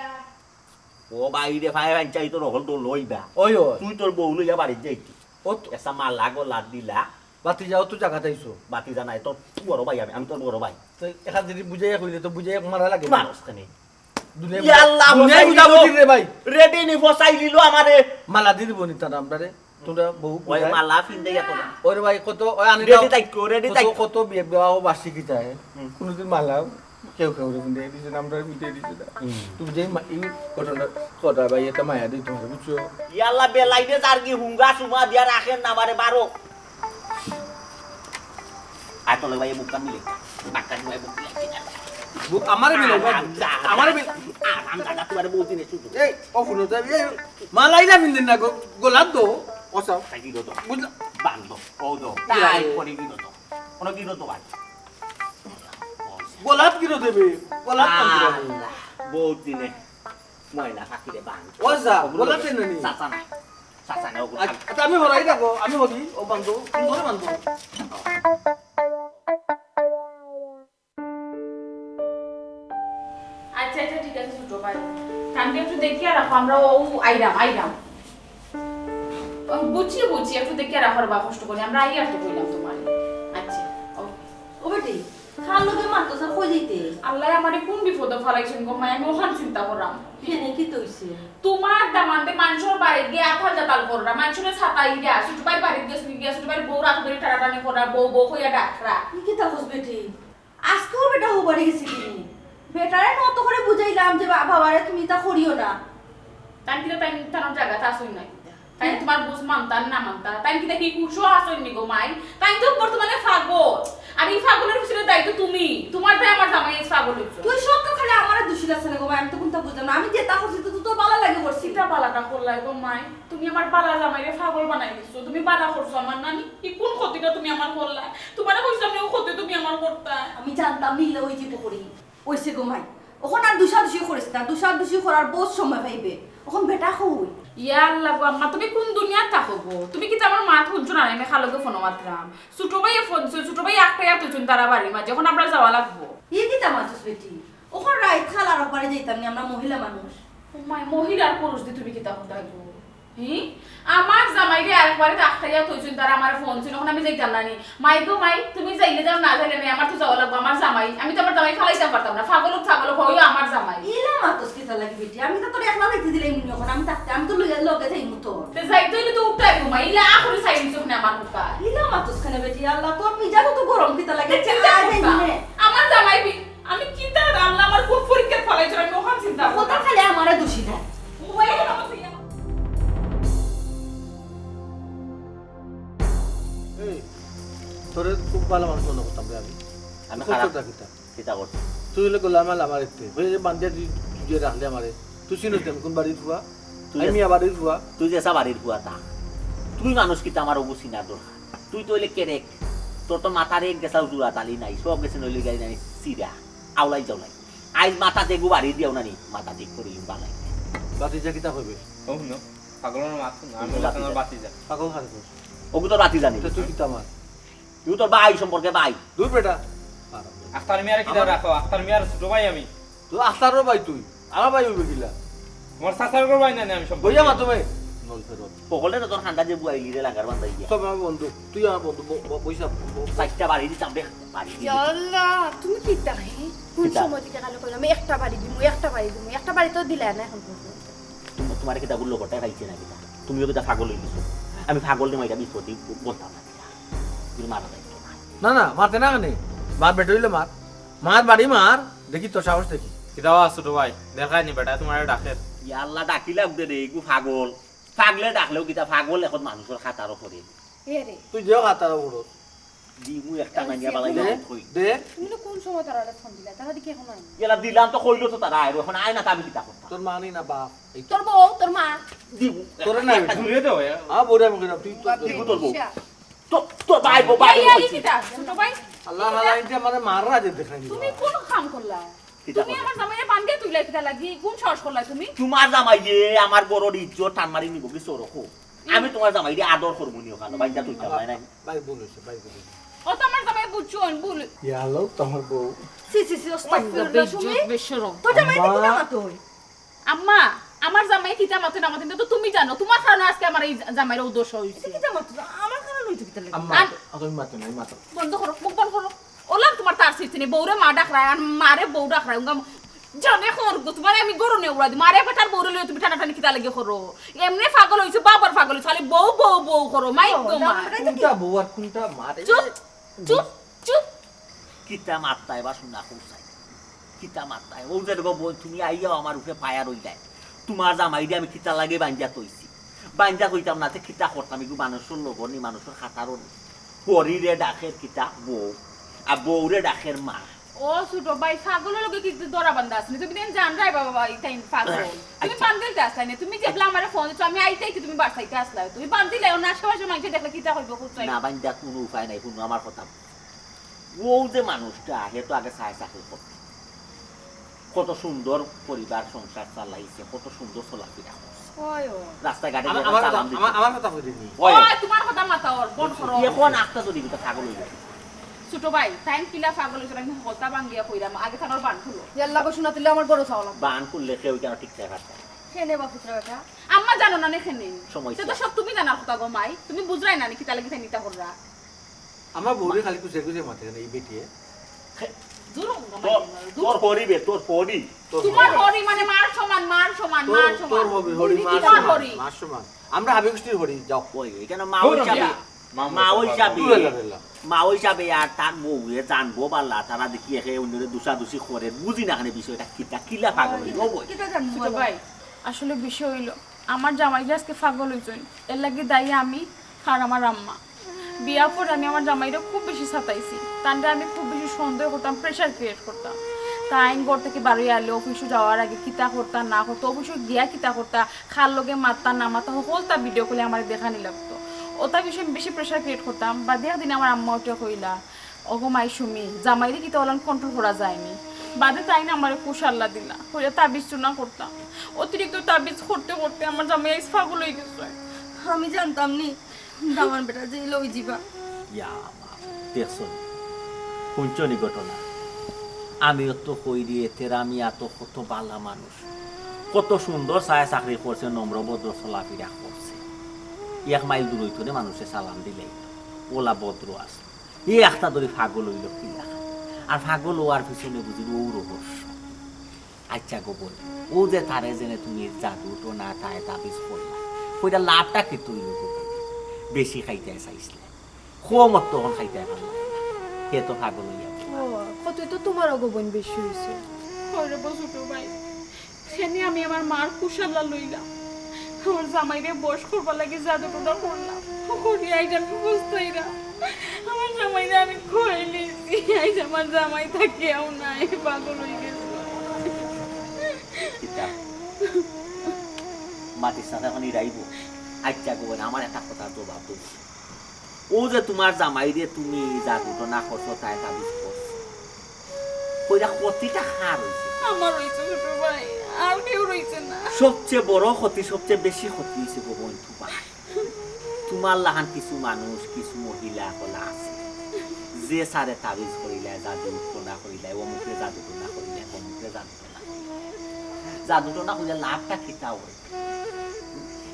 ও ভাই রে, ভাই, ভাই, চাই তোর হল তো লইবা। ওই, ওই। তুই তোর বউ লইয়া বাড়িত যাইতি। ও তো এসা মালা গলা দিলা। বাতি যাও তো জায়গা চাইছো। বাতি জানাই তোর বড় ভাই আমি, আমি তোর বড় ভাই। তো এখান যদি বুঝাইয়া কইলে তো বুঝাইয়া মারা লাগে না। মারস কেনে? দুনিয়া ইয়া আল্লাহ, দুনিয়া বুঝাই বুঝাবো দিল। রে ভাই। রেডি নি ফসাই দিল আমারে। মালা দি দিব নি তারা আমরারে। তোমরা বহু ওই বুঝায়। মালা ফিন দেয়া তোরা। ওরে ভাই, কত, ওই আনি রেডি দাও। থাকো, রেডি কত, থাকো। কত বিয়ে বিবাহ বার্ষিকী যায়। হুম। কোনোদিন মালাও কেউ কেউ রে ফোন দিয়ে দিছে না, আমরা ফোন দিয়ে দিছে না। তুমি যে মা-, এই ঘটনাটা, কথা ভাই, এটা মায়া দিই তোমার, বুঝছো? ইয়াল্লা, বেলাইনে যার কি হুঙ্গা সুমা দিয়া রাখেন না আমারে বারো। আয় তলে ভাই, মুখটা মিলে। বাক্কা ভাই, মুখ মিলে। বুক আমারে মিলে, ভাই। আরাম যা, আমারে মিলে। আরাম যা, তোমারে বলছি না, শুধু। এই, ও ফোন হতে, এই, মালাই না ফিন দিন না, গো-, গোলাপ দো, অসাও। তাই কি দো তো? বুঝলাম। বান্ধব, ও দো। ইয়া, তাই ইয়া। করে কি দো তো? কোনো কি দো তো ভাই? গোলাপ কি দেবে? গোলাপ কোন দিকে? আল্লাহ, বহুত দিনে ময়না পাখিরে বান্ধ। ও যা, ওগুলো গোলাপ দেবে। চেন নি? চাচা না। চাচা না, ওগুলো আচ্ছা, আচ্ছা, আমি হরাই রাখো, আমি হরি, ও বান্ধব, সুন্দরে বান্ধব। আচ্ছা, আচ্ছা, ঠিক আছে, ছোট ভাই। তানকে একটু দেখিয়া রাখো, আমরা ও আইরাম, আইরাম। ও, বুঝছি, বুঝছি, একটু দেখিয়া রাখো রে বা, কষ্ট করে, আমরা আইয়ার তো কইলাম তোমারে। আচ্ছা, ওকে। ও বেটি, কার লগে মাতস আর কই যাইতে? আল্লায় আমারে কোন বিপদো ফালাইছইন গো মাই, আমি ওখান চিন্তা করাম। কেনে, কিতা অইছে? তোমার দামান্দে মানষর বাড়িত গিয়া আতাল জাতাল কররা, মানষরে সাতাইরা, ছোট ভাইর বাড়িত গেছনি গিয়া, ছোট ভাইর বউর আত ধরি টানাটানি কররা, বউ বউ কইয়া ডাকরা। ই কিতা কস বেটি? আজকেও বেটা হউ বাড়ি গেছে কিনি? বেটারে মতো করে বুঝাইলাম যে বা-, বাবারে তুমি ইতা করিও না। তাইন কিতা তাইন তানর জাগাত আছইন না কিতা? তাইন হুম। তোমার বুঝ মানতা না মানতা? তাইন কিতা কি হুশো আছইন নি গো মাই? তাইন তো বর্তমানে পাগল। আর এই পাগলের পিছনে দায়ী তো তুমি। তোমার দায় আমার জামাই আইজ পাগল অইছে। তুই সব তো খালি আমারে দোষী লাগছে না গো মাই, আমি তো কোনটা বুঝলাম না। আমি যেটা করছি তো তোর ভালা লাগি করছি। কিতা ভালাটা করলাই গো মাই? তুমি আমার ভালা জামাইরে পাগল বানাই দিছো। তুমি ভালা করছো আমার নানি? এই কোন ক্ষতিটা তুমি আমার করলা? তোমারে কইছিলাম না, ও ক্ষতি তুমি আমার করতা। আমি জানতাম নি ইলা ওই যে পুকুরি। ওইছে গো মাই। অখন আর দুষাদুষি করিস না, দুষাদুষি করার বহুত সময় পাইবে। অখন বেটা কই? ইয়া আল্লাহ গো আম্মা, তুমি কোন দুনিয়াত থাকো গো? তুমি কিতা আমার মাত হুনছো না? আমি খালকে ফোনো মাতরাম। ছোট ভাইয়ে ফোন দিছে, ছোট ভাই একটা ইয়াত হইছইন তারা বাড়ির মাঝে, অখন আমরা যাওয়া লাগবো। ই কিতা মাতস বেটি? অখন রাইত খাল আর একবারে যাইতাম নি আমরা মহিলা মানুষ। ও মাই, মহিলার পুরুষ দি তুমি কিতা করতায় গো? হি? আমার জামাইরে আরেকবারে আটকাইয়া থইছইন, তারা আমারে ফোন দিছইন, অখন আমি যাইতাম না নি। মাই গো মাই, তুমি যাইলে যাও, না যাইলে নাই, আমার তো যাওয়া লাগবো, আমার জামাই। আমি তো আমার জামাই ফালাইতাম পারতাম না, পাগল হোক ছাগল হোক, অইও আমার জামাই। ইলা মাতস কিতা লাগি বেটি? আমি তো তোর একলা যাইতে দিলাম নি, অখন আমি থাকতে, আমি তো লইয়া লগে যাইমু তো। তে যাইতে অইলে তো উঠাই ঘুমাই, ইলা আখুরি চাই দিছো অখানে আমার হুকা। ইলা মাতস কেনে বেটি? আল্লাহ, তোর মিজাজ তো গরম কিতা লাগি? তে চিন্তা আয় করতা। যাইমু নে। আমার জামাই বি-, আমি কিতা আল্লাহ আমার কোন পরীক্ষাত ফালাইছো, আমি অখান চিন্তা করতাম। কথা খালি আমারে দোষী দেয়। মোবাইলে কেন কথা ইয়া? এই, তোরে খুব ভালা মানুষ মনো করতাম রে আমি। আমি তুই খারাপ। করছস কিতা? কিতা করছি? তুই অইলে গোলাম আল আমার একটু। ওই যে বান্দিয়া তুই, তুই যে রাখলে আমারে। তুই চিনস নি আমি কোন বাড়ির ফুয়া? তুই আমি যে মিয়া বাড়ির ফুয়া। তুই যেসা বাড়ির ফুয়া তা। তুই মানুষ কিতা আমার অবু চিনার দরকার। তুই তো অইলে কেরেক। তোর তো মাথার এক গেছাও জুড়া তালি নাই। সব গেছে নইলে গাড়ি নাই। সিরা। আউলাই যাও নাই। আইজ মাথা দেখু বাড়ি দিয়াও না নি। মাথা ঠিক করিলিম বালাই। বাতিজা কিতা কইবে? ও হুনো, পাগলর মাত হুনো। আমি বুঝলাম বাতিজা। পাগল খান কর। ওগু তো বাতিজা নি। তো তুই কিতা আমার? তুই তোর ভাই সম্পর্কে ভাই। দূর বেটা। আখতার মিয়ারে কিতা রাখো? আখতার মিয়ার ছোট ভাই আমি। তুই আখতারর ভাই তুই। আমার ভাই অইবে কিলা? আমার চাচার ঘর ভাই না, না, আমি সব বইয়া মাতো ভাই। নল ফেরত। পকলে তো তোর খান্দা যে বুয়াইলি রে লাগার বান্দা ইয়া। সব আমার বন্ধু। তুই আমার বন্ধু। ব-, ব-, বইসা, ব-, ব-, চারটা বাড়ি দিতাম রে। বাড়ি দিতাম। ইয়াল্লা, তুমি কিতা হে? কোন কিতা? সময় থেকে কালো কইলাম, আমি একটা বাড়ি দিমু, একটা বাড়ি দিমু, একটা বাড়ি তো দিলা না এখন পর্যন্ত। তুমি, তোমারে কিতা গুল্লো কটায় পাইছে না কিতা? তুমিও কিতা পাগল অই গেছো? আমি পাগল রে মাইরা বিপদে বলতাম না কিতা? তুমি মারা যাইতো না। না, না, মারতে না কেনে? মার বেটা অইলে মার। মার বাড়ি মার। দেখি তোর সাহস দেখি। কিতা বা ছোট ভাই? দেখায়নি বেটা তোমারে ডাকের। ইয়াল্লা ডাকিলাম দে রে, ইগু পাগল। পাগলে ডাকলেও কিতা পাগল এখন মানুষর খাতারও করে। এ রে। তুই যেও খাতারও করো। দিমু একটা এই নাঙ্গা যে বালাই দে, না কই। দে। তুমি না কোন সময় তারারে ফোন দিলা? তারা দেখি এখন আয় না। এলা দিলাম তো কইলো তো তারা আয়, এখন আয় না তো আমি কিতা করতাম? তোর মা নেই না বাপ? এই তো। তোর বউ, তোর মা। দিমু। তোরে না একটা আমি। দূরে দে ভাই। হ্যাঁ, বউরে আমি কইলাম, তুই তো দিমু তোর বউ। তো, তোর ভাই বউ, ভাই এই, বউ এই, কইছি। কিতা? ছোট ভাই? আল্লাহ, আল্লাহ, এটা মানে মাররা যে দেখাই তুমি দিবা। কোন কাম করলা? কিতা তুমি করলা? আমার জামাইরে বান্ধিয়া তুইলা কিতা লাগি? কোন সাহস করলা তুমি? তোমার জামাইয়ে আমার ঘরর ইজ্জত টান মারি নিবো কি চোরখো? আমি তোমার জামাইরে আদর করমু নি ওখানো, বাইন্দা তুইতাম না, নাই? ভাই ভুল হইছে, ভাই ভুল হইছে। ও তো আমার জামাই বুঝছো, আমি ভুল। ইয়া আল্লাহ, তোমার বউ। ছি, ছি, ছি, আস্তাগফিরুল্লাহ, বেইজ্জত, সুমি। বেশরম। তোর জামাই আম্মা। দেখি না মা তুই। আম্মা, আমার জামাই কিতা মাতে না মাতে, তো তুমি জানো, তোমার কারণে আজকে আমার এই জামাইর অউ দশা হইছে। এটা কিতা মাতে? আমার কারণে হইছে কিতা লাগি? আম্মা, আর তুমি মাতো না, এই মাতো। বন্ধ করো, মুখ বন্ধ করো। ওলাম তোমার তার সৃষ্টি নেই, বউরে মা ডাকরায়, আর মারে বউ ডাকরায়, উঙ্গা জানে খর গো, তোমারে আমি গরু নিয়ে উড়া দিমু। মারে বেটার বউরে লইয়া তুমি টানাটানি কিতা লাগি করো? এমনে পাগল হইছো, বাবার পাগল হইছো, খালি বউ, বউ, বউ করো, মাই ও, গো না, মা। আমরা তো কোনটা বউ আর কোনটা মা রে? চুপ, চুপ, চুপ। কিতা মারতায় বা শোনা কোথায়? কিতা মাতরায়? অউ যে দেখো বইন, তুমি আইয়াও আমার উপরে পায়া রইলায়। তুমার জামাইরে আমি কিতা লাগি বান্ধিয়া থইছি? বান্ধিয়া থইতাম না, তে কিতা করতাম? ইগু মানুষর লগর নি, মানুষর খাতারও নি। হরিরে ডাকের কিতা বউ, আর বউরে ডাকের মা। ও ছোট ভাই, পাগলর লগে কিতা ধরা বান্ধা আছে নি? তুমি দেন জানরায় বাবা, ইতাইন পাগল। তুমি আচ্ছা। বান্ধিলতে আসলায় নি, তুমি যে একলা আমারে ফোন দিছো, আমি আইতে আইতে তুমি বাসাইতে আসলায়। তুমি বান্ধিলায়, অন্য আশেপাশে মাইনষে দেখলে কিতা কইবো, খুব চাই। না বান্ধিয়া কুনু উপায় নাই, হুনো আমার কথা। অউ যে মানুষটা, হে তো আগে চায় চাকরি করতো। কত সুন্দর পরিবার সংসার চালাইছে, কত সুন্দর চলাফিরা করছে। ওই, ওই। রাস্তাঘাটে আমার, গিয়া আমার কথা, সালাম দিছে। আমার, আমার কথা কইরে নি। ওই। ওই, তুমার কথা মাতা অর, বন্ধ করো। অখন আখতা যদি কিতা পাগল অইগেছে। ছোট ভাই, তাইন কিলা পাগল অইছে, আমি কথা ভাঙ্গিয়া কইরাম, আগে তানর বান খুলো। ইয়াল্লা গো, শোনা তুলে আমার গরু চাওলা। বান খুললে কেউ কেনে ঠিক থাকে না। কেনে বা পুত্র বেটা? আম্মা জানো না নি কেনে? সমস্যা। সে তো সব তুমি জানার কথা গো মাই। তুমি বুঝরায় না নি কিতা লাগি তাইন ইতা কররা? আমার বউরে খালি কুচে কুচে মাতে কেনে ই বেটিয়ে? জুরুম গো মাই, তোর, জুরুম। তোর হরি বে, তোর হরি, তোর তুমার হরি। হরি মানে মার সমান, মার সমান, তোর, মার সমান। তোর হরি, হরি মার তুমার সমান, হরি। মার সমান। আমরা হাবি গুষ্টির হরি, যাও। ওই, এখানে মা ওই হিসাবে, যাবে। মা ওই হিসাবে, দূরে যাবে না। মা ওই হিসাবে আর তার বউয়ে জানবো বালা, তারা দেখি একে অন্যরে দুষাদুষি করে, বুঝি না কেনে বিষয়টা কিতা, কিলা পাগল অইবো বই। কিতা জানবো ছোট বলো? ভাই, আসলে বিষয় অইলো, আমার জামাই যে আজকে পাগল অইছইন, এর লাগি দায়ী আমি আর আমার আম্মা। বিয়ার পরে আমি আমার জামাইরে খুব বেশি সাতাইছি, তানরে আমি খুব বেশি সন্দেহ করতাম, pressure create করতাম। তাইন ঘর থাকি বারইয়া আইলে, অফিসো যাওয়ার আগে কিতা করতা না করতা, অফিসো গিয়া কিতা করতা, কার লগে মাততা না মাততা, হকলতা video call-এ আমারে দেখানি লাগতো। অতা বিষয়ে আমি বেশি pressure create করতাম। বাদে একদিন আমার আম্মা উঠিয়া কইলা, "ওগো মাই সুমি, জামাইরে কিতা অলান control করা যায় নি?" বাদে তাইন আমারে কুশাল্লা দিলা, কইলা তাবিজ চুনা করতাম। অতিরিক্ত তাবিজ করতে করতে আমার জামাই আইজ পাগল অইগেছে। আমি জানতাম নি, দামান বেটা যে লই যিবা। ইয়া মা, দেখছো নি? হুনছো নি ঘটনা? আমিও তো কইরি, এ তেরা মিয়া তো কত বালা মানুষ, কত সুন্দর চায় চাকরি করছে, নম্র ভদ্র চলাফিরা করছে। এক মাইল দূর অইতো নে মানুষে সালাম দিলে, অলা ভদ্র আছে। ই আখতা ধরি পাগল অইলো কিলা? আর পাগল অওয়ার পিছনে বুঝি অউ রহস্য। আইচ্ছা গো বইন, অউ যে তারে যেনে তুমি জাদু টোনা তায় তাবিজ করলা, কইরা লাভটা কিতা অইলো গো বইন? বেশি খাইতায় চাইছলে, কমত তখন খাইতায় পারলায় না, হে তো পাগল অইয়া গেলো। ও, ক্ষতি তো তুমারও গো বইন বেশি অইছে। অয় রে বা ছোট ভাই, সেনে আমি আমার মার কুশাল্লা লইলাম, আমার জামাইরে বশ করবার লাগি জাদু টোনা করলাম। করি আইজ আমি পস্তাইরাম। আমার জামাইরে আমি খুয়াইলিছি, আইজ আমার জামাই থাকিয়াও নাই, পাগল অইগেছে। কিতা? মাতিস না, অখন ইরাইবো। আইচ্ছা গো বইন, আমার একটা কথার জবাব দেও। অউ যে তুমার জামাইরে তুমি জাদু টোনা করছো, তায় তাবিজ করছো, কইরা ক্ষতিটা কার অইছে? আমার অইছে ছোট ভাই, আর কেউর অইছে না। সবচেয়ে বড় ক্ষতি, সবচেয়ে বেশি ক্ষতি অইছে গো বইন তুমার। তুমার লাখান কিছু মানুষ, কিছু মহিলা অকল আছে, যে সারে তাবিজ করিলায়, জাদু টোনা করিলায়, অমুকরে জাদু টোনা করিলায়, অমুকরে জাদু টোনা করিলায়। জাদু টোনা করিলে লাভটা কিতা অয়?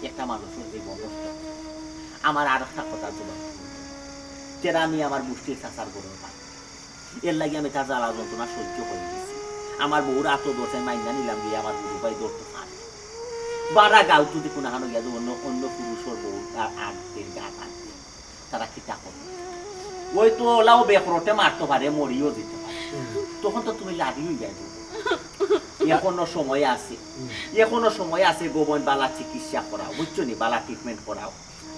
একটা মানুষর জীবন নষ্ট। আমার আর একটা কথার জবাব দিও। তেরা আমি আমার গুষ্টির চাচার ঘরর ভাই। এর লাগি আমি তার জ্বালা যন্ত্রণা সহ্য করি গেছি। আমার বউর আতো দশে মাইনা নিলাম গিয়া আমার গুরু ভাই ধরতে পারে। বারা গাঁও যদি কোনো হানো গিয়া যে অন্য, অন্য পুরুষর বউ আর আগ দিন, গাত আগ দিন। তারা কিতা করে? ওই তো ওলাও বেকরটে মারতে পারে, মরিও যেতে পারে। হুম। তখন তো তুমি লাড়ি অই যাইবো। এখনো সময় আছে। হুম। এখনো সময় আছে, গো বইন, বালা চিকিৎসা করাও, বুঝছো নি? বালা treatment করাও।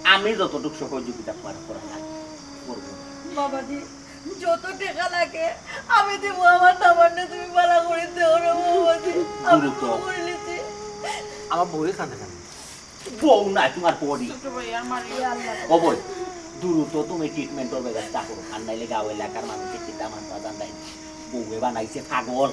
আমি যতটুক সহযোগিতা করা, করা লাগে, করবো। বাবাজি, যত টেকা লাগে, আমি দিমু আমার দামানরে, তুমি বালা করি দেও রে বাবাজি। আমি দ্রুত। ভুল করিলিছি। আমার বউয়ে কান্দে কেনে? বউ নাই তুমার পরি। ছোট ভাই, আর মারিও না। ও বইন, দ্রুত তুমি treatment-র ব্যবস্থা করো, আর নাইলে গাঁও এলাকার মানুষে কিতা মানবা জানতায় নি। বউয়ে বানাইছে পাগল।